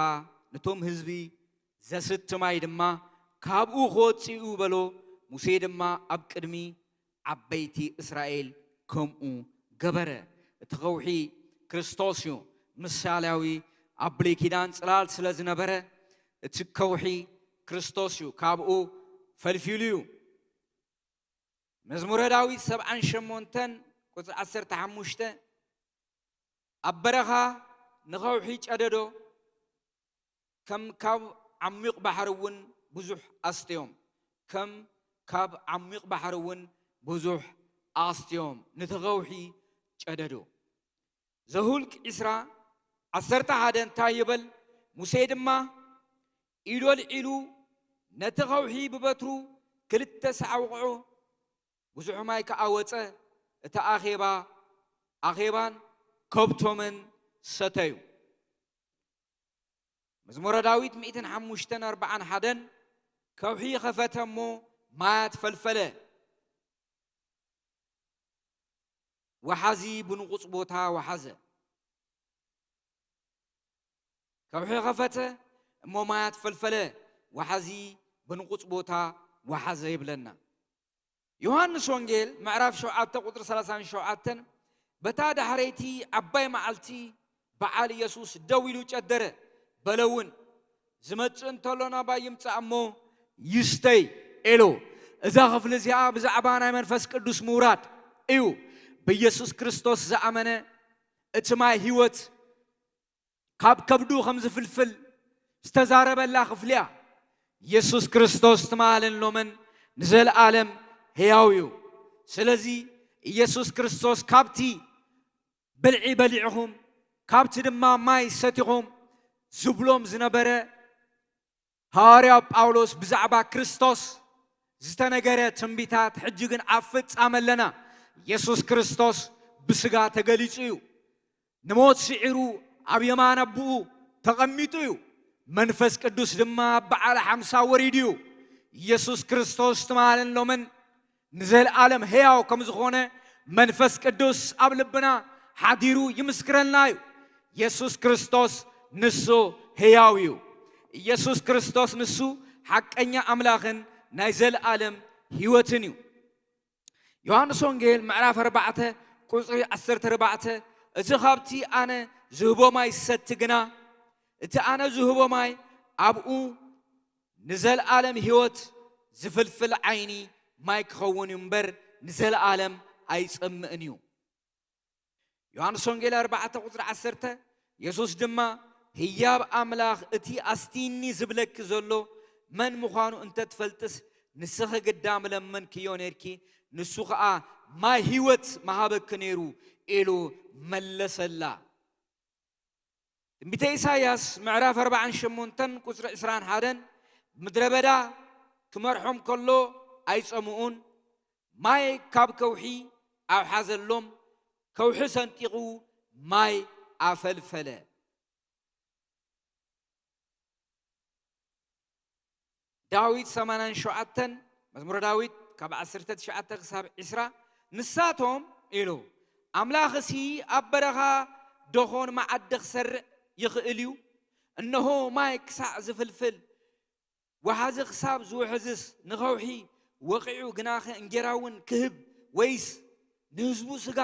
ነቶም ህዝቢ ዘስቲ ማይ ድማ ካብኡ ክወጽኡ በሎ። ሙሴ ድማ ኣብ ቅድሚ ዓበይቲ እስራኤል ከምኡ ገበረ። እቲ ከውሒ ክርስቶስ እዩ። ምሳሌያዊ ኣብ ብሉይ ኪዳን ጽላል ስለ ዝነበረ እቲ ከውሒ ክርስቶስ እዩ። ካብኡ ፈልፊሉ እዩ። መዝሙረ ዳዊት ሰብዓን ሸሞንተን ቁጽሪ ዓሰርተ ሓሙሽተ፣ ኣብ በረኻ ንኸውሒ ጨደዶ፣ ከም ካብ ዓሚቕ ባሕሪ እውን ብዙሕ ኣስትዮም፣ ከም ካብ ዓሚቕ ባሕሪ እውን ብዙሕ ኣስትዮም፣ ነቲ ኸውሒ ጨደዶ። ዘሁልቅ ዕስራ ዓሰርተ ሓደ እንታይ ይብል? ሙሴ ድማ ኢዱ ኣልዒሉ ነቲ ኸውሒ ብበትሩ ክልተ ሳዕ ወቕዖ፣ ብዙሕ ማይ ከኣ ወጸ፣ እቲ ኣኼባ፣ ኣኼባን ከብቶምን ሰተዩ። መዝሙረ ዳዊት ሚእትን ሓሙሽተን ኣርብዓን ሓደን፣ ከውሒ ኸፈተ እሞ ማያት ፈልፈለ፣ ወሓዚ ብንቑጽ ቦታ ወሓዘ። ከውሒ ኸፈተ እሞ ማያት ፈልፈለ፣ ወሓዚ ብንቑጽ ቦታ ወሓዘ ይብለና። ዮሃንስ ወንጌል ምዕራፍ ሸውዓተ ቁጽሪ ሰላሳን ሸውዓተን፣ በታ ዳሕረይቲ ዓባይ መዓልቲ በዓል የሱስ ደው ኢሉ ጨደረ፣ በለ እውን፣ ዝመጽእ እንተሎ ናባይ ይምጻእ እሞ ይስተይ፣ ኢሉ። እዛ ክፍሊ እዚኣ ብዛዕባ ናይ መንፈስ ቅዱስ ምውራድ እዩ። ብየሱስ ክርስቶስ ዝኣመነ እቲ ማይ ህይወት ካብ ከብዱ ከም ዝፍልፍል ዝተዛረበላ ክፍሊ እያ። የሱስ ክርስቶስ ትማልን ሎምን ንዘለኣለም ህያው እዩ። ስለዚ ኢየሱስ ክርስቶስ ካብቲ ብልዒ በሊዕኹም፣ ካብቲ ድማ ማይ ሰቲኹም ዝብሎም ዝነበረ ሃዋርያ ጳውሎስ ብዛዕባ ክርስቶስ ዝተነገረ ትንቢታት ሕጂ ግን ኣብ ፍጻመ ኣለና። የሱስ ክርስቶስ ብስጋ ተገሊጹ እዩ። ንሞት ስዒሩ ኣብ የማን ኣቦኡ ተቐሚጡ እዩ። መንፈስ ቅዱስ ድማ ኣብ በዓል ሓምሳ ወሪዱ እዩ። ኢየሱስ ክርስቶስ ትማልን ሎምን ንዘለኣለም ሕያው ከም ዝኾነ መንፈስ ቅዱስ ኣብ ልብና ሓዲሩ ይምስክረልና እዩ። ኢየሱስ ክርስቶስ ንሱ ሕያው እዩ። ኢየሱስ ክርስቶስ ንሱ ሓቀኛ ኣምላኽን ናይ ዘለኣለም ህይወትን እዩ። ዮሃንስ ወንጌል ምዕራፍ ኣርባዕተ ቁጽሪ ዓሰርተ ኣርባዕተ፣ "እዚ ኻብቲ ኣነ ዝህቦ ማይ ዝሰቲ ግና እቲ ኣነ ዝህቦ ማይ ኣብኡ ንዘለኣለም ህይወት ዝፍልፍል ዓይኒ ማይ ክኸውን እዩ እምበር፣ ንዘለኣለም ኣይጸምእን እዩ። ዮሃንስ ወንጌል ኣርባዕተ ቁጽሪ ዓሰርተ፣ የሱስ ድማ፣ ህያብ ኣምላኽ፣ እቲ ኣስቲኒ ዝብለኪ ዘሎ መን ምዃኑ እንተ ትፈልጥስ፣ ንስኺ ግዳ ምለመንክዮ ነርኪ፣ ንሱ ኸኣ ማይ ህይወት ምሃበኪ ነይሩ፣ ኢሉ መለሰላ። ትንቢተ ኢሳይያስ ምዕራፍ ኣርባዓን ሸሞንተን ቁጽሪ ዕስራን ሓደን፣ ምድረ በዳ ክመርሖም ከሎ ኣይጸምኡን፣ ማይ ካብ ከውሒ ኣውሓዘሎም፣ ከውሒ ሰንጢቑ ማይ ኣፈልፈለ። ዳዊት ሰማንያን ሸውዓተን፣ መዝሙረ ዳዊት ካብ ዓሰርተ ትሽዓተ ክሳብ ዕስራ፣ ንሳቶም ኢሉ፣ ኣምላኽሲ ኣብ በረኻ ደኾን መዓዲ ክሰርዕ ይኽእል እዩ? እንሆ ማይ ክሳዕ ዝፍልፍል፣ ወሓዚ ክሳብ ዝውሕዝስ፣ ንኸውሒ ወቒዑ ግናኸ እንጌራ እውን ክህብ፣ ወይስ ንህዝቡ ስጋ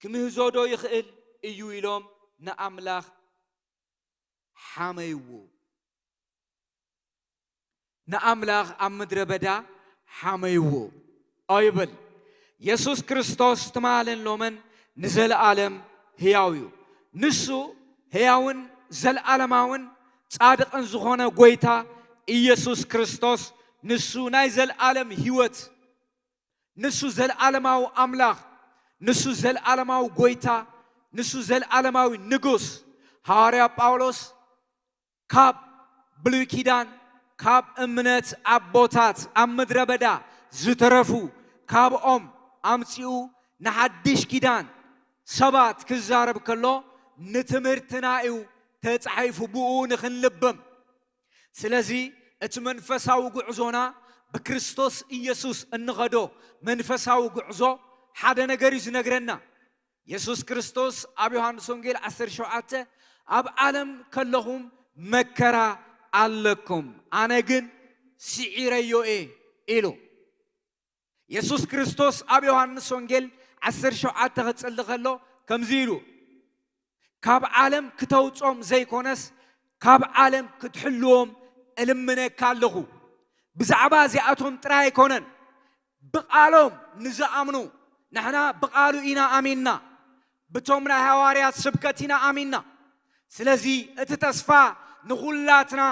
ክምህዞ ዶ ይኽእል እዩ? ኢሎም ንኣምላኽ ሓመይዎ። ንኣምላኽ ኣብ ምድረ በዳ ሓመይዎ። ኦ ይብል። የሱስ ክርስቶስ ትማልን ሎምን ንዘለኣለም ህያው እዩ። ንሱ ህያውን ዘለኣለማውን ጻድቕን ዝኾነ ጐይታ ኢየሱስ ክርስቶስ፣ ንሱ ናይ ዘለኣለም ህይወት፣ ንሱ ዘለኣለማዊ ኣምላኽ፣ ንሱ ዘለኣለማዊ ጐይታ፣ ንሱ ዘለኣለማዊ ንጉስ። ሃዋርያ ጳውሎስ ካብ ብሉይ ኪዳን፣ ካብ እምነት ኣቦታት ኣብ ምድረ በዳ ዝተረፉ፣ ካብኦም ኣምጺኡ ንሓድሽ ኪዳን ሰባት ክዛረብ ከሎ፣ ንትምህርትና እዩ ተጻሒፉ፣ ብኡ ንኽንልብም። ስለዚ እቲ መንፈሳዊ ጉዕዞና ብክርስቶስ ኢየሱስ እንኸዶ መንፈሳዊ ጉዕዞ ሓደ ነገር እዩ ዝነግረና። የሱስ ክርስቶስ ኣብ ዮሃንስ ወንጌል ዓሰርተ ሸውዓተ፣ "ኣብ ዓለም ከለኹም መከራ ኣለኩም፣ ኣነ ግን ስዒረዮ እየ" ኢሉ። የሱስ ክርስቶስ ኣብ ዮሃንስ ወንጌል ዓሰርተ ሸውዓተ ክጽሊ ከሎ ከምዚ ኢሉ፣ "ካብ ዓለም ክተውጾም ዘይኮነስ፣ ካብ ዓለም ክትሕልዎም እልምነካ ኣለኹ።" ብዛዕባ እዚኣቶም ጥራይ ኣይኮነን፣ ብቓሎም ንዝኣምኑ፣ ንሕና ብቓሉ ኢና ኣሚንና፣ ብቶም ናይ ሃዋርያት ስብከት ኢና ኣሚንና። ስለዚ እቲ ተስፋ ንኹላትና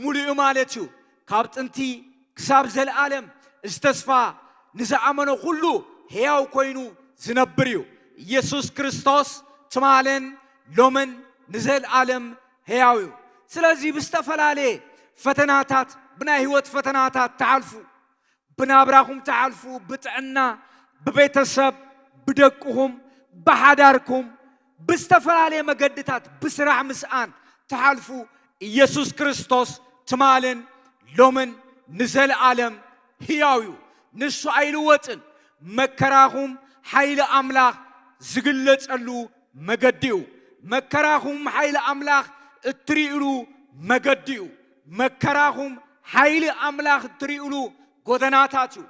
ሙሉእ እዩ ማለት እዩ። ካብ ጥንቲ ክሳብ ዘለኣለም እዚ ተስፋ ንዝኣመኖ ኩሉ ሕያው ኮይኑ ዝነብር እዩ። ኢየሱስ ክርስቶስ ትማልን ሎምን ንዘለኣለም ሕያው እዩ። ስለዚ ብዝተፈላለየ ፈተናታት፣ ብናይ ህይወት ፈተናታት ትሓልፉ፣ ብናብራኹም ትሓልፉ፣ ብጥዕና፣ ብቤተሰብ፣ ብደቅኹም፣ ብሓዳርኩም፣ ብዝተፈላለየ መገድታት፣ ብስራሕ ምስኣን ትሓልፉ፣ ኢየሱስ ክርስቶስ ትማልን ሎምን ንዘለኣለም ህያው እዩ። ንሱ ኣይልወጥን። መከራኹም ሓይሊ ኣምላኽ ዝግለጸሉ መገዲ እዩ። መከራኹም ሓይሊ ኣምላኽ እትርእሉ መገዲ እዩ። መከራኹም ሓይሊ ኣምላኽ እትርእሉ ጎደናታት እዩ።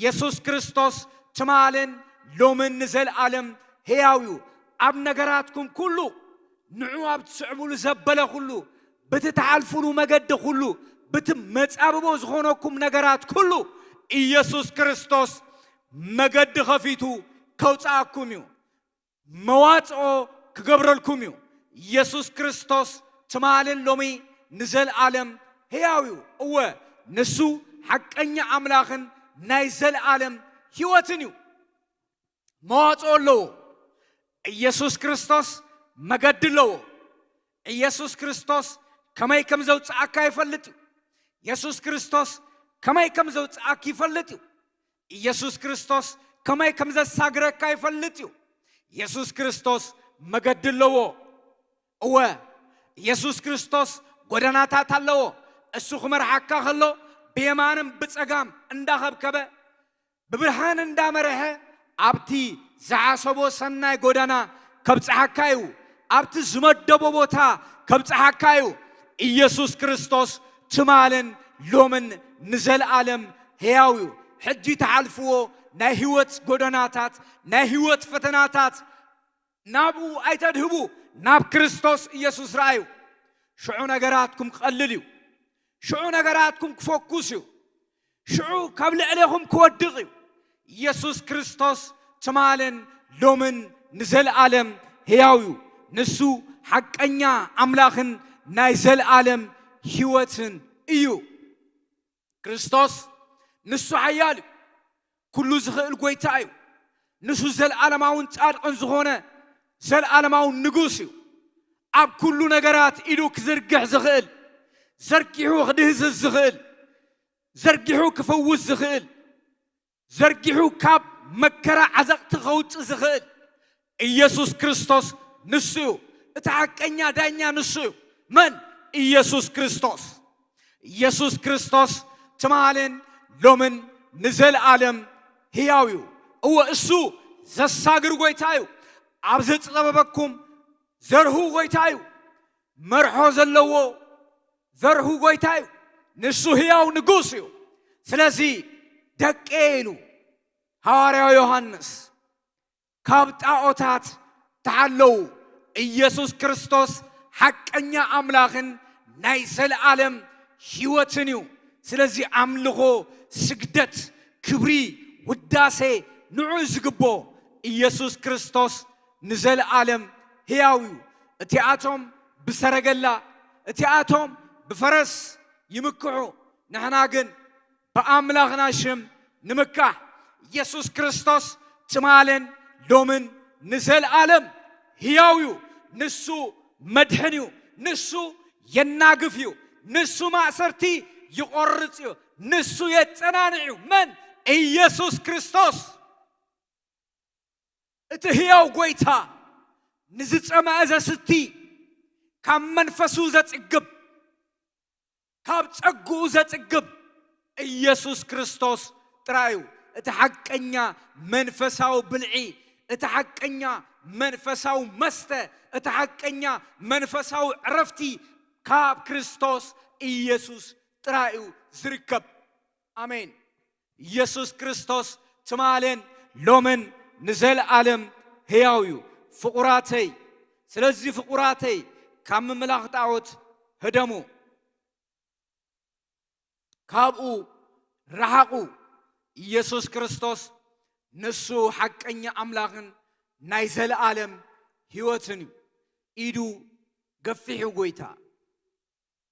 የሱስ ክርስቶስ ትማልን ሎምን ንዘለኣለም ህያው እዩ። ኣብ ነገራትኩም ኩሉ፣ ንዑ ኣብ ትስዕቡሉ ዘበለ ኩሉ፣ ብቲ ትሓልፉሉ መገዲ ኩሉ፣ ብቲ መጻብቦ ዝኾነኩም ነገራት ኩሉ፣ ኢየሱስ ክርስቶስ መገዲ ኸፊቱ ከውጽኣኩም እዩ። መዋጽኦ ክገብረልኩም እዩ። ኢየሱስ ክርስቶስ ትማልን ሎሚ ንዘለኣለም ህያው እዩ። እወ፣ ንሱ ሓቀኛ ኣምላኽን ናይ ዘለኣለም ህይወትን እዩ። መዋጽኦ ኣለዎ። ኢየሱስ ክርስቶስ መገዲ ኣለዎ። ኢየሱስ ክርስቶስ ከመይ ከም ዘውጽኣካ ይፈልጥ እዩ። ኢየሱስ ክርስቶስ ከመይ ከም ዘውጽኣኪ ይፈልጥ እዩ። ኢየሱስ ክርስቶስ ከመይ ከም ዘሳግረካ ይፈልጥ እዩ። ኢየሱስ ክርስቶስ መገዲ ኣለዎ። እወ፣ ኢየሱስ ክርስቶስ ጎደናታት ኣለዎ። እሱ ክመርሓካ ከሎ፣ ብየማንን ብጸጋም እንዳኸብከበ፣ ብብርሃን እንዳመርሐ፣ ኣብቲ ዝሓሰቦ ሰናይ ጎደና ከብጽሓካ እዩ። ኣብቲ ዝመደቦ ቦታ ከብጽሓካ እዩ። ኢየሱስ ክርስቶስ ትማልን ሎምን ንዘለኣለም ሕያው እዩ። ሕጂ ትሓልፍዎ ናይ ህይወት ጎደናታት፣ ናይ ህይወት ፈተናታት ናብኡ ኣይተድህቡ። ናብ ክርስቶስ ኢየሱስ ረኣዩ። ሽዑ ነገራትኩም ክቐልል እዩ። ሽዑ ነገራትኩም ክፈኩስ እዩ። ሽዑ ካብ ልዕሌኹም ክወድቕ እዩ። ኢየሱስ ክርስቶስ ትማልን ሎምን ንዘለኣለም ሕያው እዩ። ንሱ ሓቀኛ ኣምላኽን ናይ ዘለኣለም ሕይወትን እዩ። ክርስቶስ ንሱ ሓያል እዩ። ኩሉ ዝኽእል ጐይታ እዩ። ንሱ ዘለኣለማውን ጻድቕን ዝኾነ ዘለኣለማውን ንጉስ እዩ። ኣብ ኩሉ ነገራት ኢዱ ክዝርግሕ ዝኽእል፣ ዘርጊሑ ክድህስስ ዝኽእል፣ ዘርጊሑ ክፍውስ ዝኽእል፣ ዘርጊሑ ካብ መከራ ዓዘቕቲ ከውጽእ ዝኽእል ኢየሱስ ክርስቶስ ንሱ እዩ። እቲ ሓቀኛ ዳኛ ንሱ እዩ። መን? ኢየሱስ ክርስቶስ። ኢየሱስ ክርስቶስ ትማልን ሎምን ንዘለኣለም ሕያው እዩ። እወ፣ እሱ ዘሳግር ጐይታ እዩ። ኣብ ዘጸበበኩም ዘርሁ ጐይታ እዩ። መርሖ ዘለዎ ዘርሁ ጐይታ እዩ። ንሱ ሕያው ንጉስ እዩ። ስለዚ ደቄ ኢሉ ሃዋርያው ዮሃንስ ካብ ጣዖታት ተሓለዉ። ኢየሱስ ክርስቶስ ሓቀኛ ኣምላኽን ናይ ዘለኣለም ሕይወትን እዩ። ስለዚ ኣምልኾ፣ ስግደት፣ ክብሪ፣ ውዳሴ ንዑ ዝግቦ ኢየሱስ ክርስቶስ ንዘለኣለም ሕያው እዩ። እቲኣቶም ብሰረገላ፣ እቲኣቶም ብፈረስ ይምክሑ፣ ንሕና ግን ብኣምላኽና ሽም ንምካሕ። ኢየሱስ ክርስቶስ ትማልን ሎምን ንዘለኣለም ሕያው እዩ። ንሱ መድሕን እዩ። ንሱ የናግፍ እዩ። ንሱ ማእሰርቲ ይቖርጽ እዩ። ንሱ የጸናንዕ እዩ። መን? ኢየሱስ ክርስቶስ። እቲ ሕያው ጐይታ ንዝጸመአ ዘስቲ፣ ካብ መንፈሱ ዘጽግብ፣ ካብ ጸግኡ ዘጽግብ ኢየሱስ ክርስቶስ ጥራይ እዩ። እቲ ሓቀኛ መንፈሳዊ ብልዒ፣ እቲ ሓቀኛ መንፈሳዊ መስተ፣ እቲ ሓቀኛ መንፈሳዊ ዕረፍቲ ካብ ክርስቶስ ኢየሱስ ጥራይ እዩ ዝርከብ። ኣሜን። ኢየሱስ ክርስቶስ ትማልን ሎምን ንዘለኣለም ሕያው እዩ። ፍቑራተይ፣ ስለዚ ፍቑራተይ፣ ካብ ምምላኽ ጣዖት ህደሙ፣ ካብኡ ረሓቑ። ኢየሱስ ክርስቶስ ንሱ ሓቀኛ ኣምላኽን ናይ ዘለኣለም ሕይወትን እዩ። ኢዱ ገፊሑ ጐይታ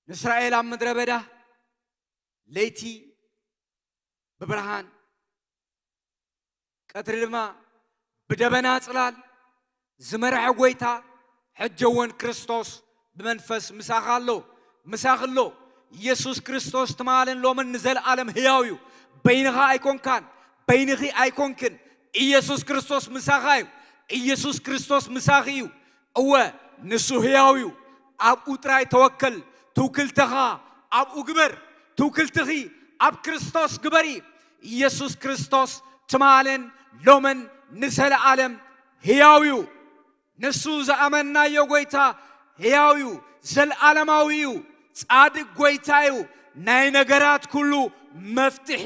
ንእስራኤል ኣብ ምድረ በዳ ለይቲ ብብርሃን ቀትሪ ድማ ብደበና ጽላል ዝመርሐ ጐይታ፣ ሕጂ እውን ክርስቶስ ብመንፈስ ምሳኻ ኣሎ፣ ምሳኺ ኣሎ። ኢየሱስ ክርስቶስ ትማልን ሎምን ንዘለኣለም ሕያው እዩ። በይንኻ ኣይኮንካን፣ በይንኺ ኣይኮንክን። ኢየሱስ ክርስቶስ ምሳኻ እዩ። ኢየሱስ ክርስቶስ ምሳኺ እዩ። እወ፣ ንሱ ሕያው እዩ። ኣብኡ ጥራይ ተወከል። ትውክልትኻ ኣብኡ ግበር። ትውክልትኺ ኣብ ክርስቶስ ግበሪ። ኢየሱስ ክርስቶስ ትማልን ሎምን ንዘለኣለም ሕያው እዩ። ንሱ ዝኣመንናዮ ጐይታ ሕያው እዩ፣ ዘለኣለማዊ እዩ፣ ጻድቅ ጐይታ እዩ። ናይ ነገራት ኩሉ መፍትሒ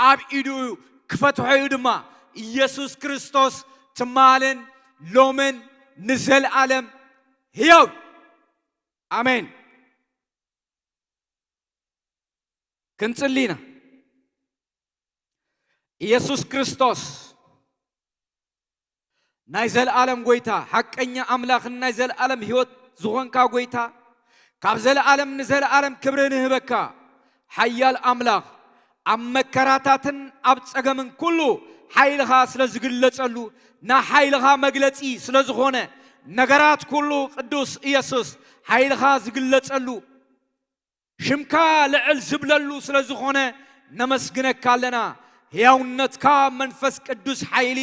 ኣብ ኢዱ እዩ፣ ክፈትሖ እዩ ድማ። ኢየሱስ ክርስቶስ ትማልን ሎምን ንዘለኣለም ሕያው። ኣሜን። ክንጽሊ ኢና። ኢየሱስ ክርስቶስ ናይ ዘለኣለም ጐይታ፣ ሓቀኛ ኣምላኽን ናይ ዘለኣለም ሕይወት ዝኾንካ ጐይታ፣ ካብ ዘለኣለም ንዘለኣለም ክብሪ ንህበካ። ሓያል ኣምላኽ፣ ኣብ መከራታትን ኣብ ጸገምን ኩሉ ሓይልኻ ስለ ዝግለጸሉ፣ ንሓይልኻ መግለጺ ስለ ዝኾነ፣ ነገራት ኩሉ ቅዱስ ኢየሱስ ሓይልኻ ዝግለጸሉ፣ ሽምካ ልዕል ዝብለሉ ስለ ዝኾነ ነመስግነካ ኣለና። ሕያውነትካ መንፈስ ቅዱስ ሓይሊ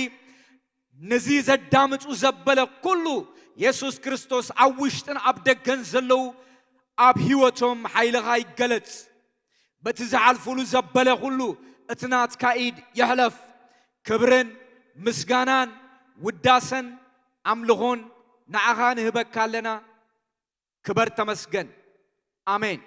ነዚ ዘዳምጹ ዘበለ ኩሉ የሱስ ክርስቶስ ኣብ ውሽጥን ኣብ ደገን ዘለዉ ኣብ ህይወቶም ሓይልኻ ይገለጽ። በቲ ዝሓልፉሉ ዘበለ ኩሉ እቲ ናትካ ኢድ ይሕለፍ። ክብርን ምስጋናን ውዳሰን ኣምልኾን ንዓኻ ንህበካ ኣለና። ክበር ተመስገን። ኣሜን።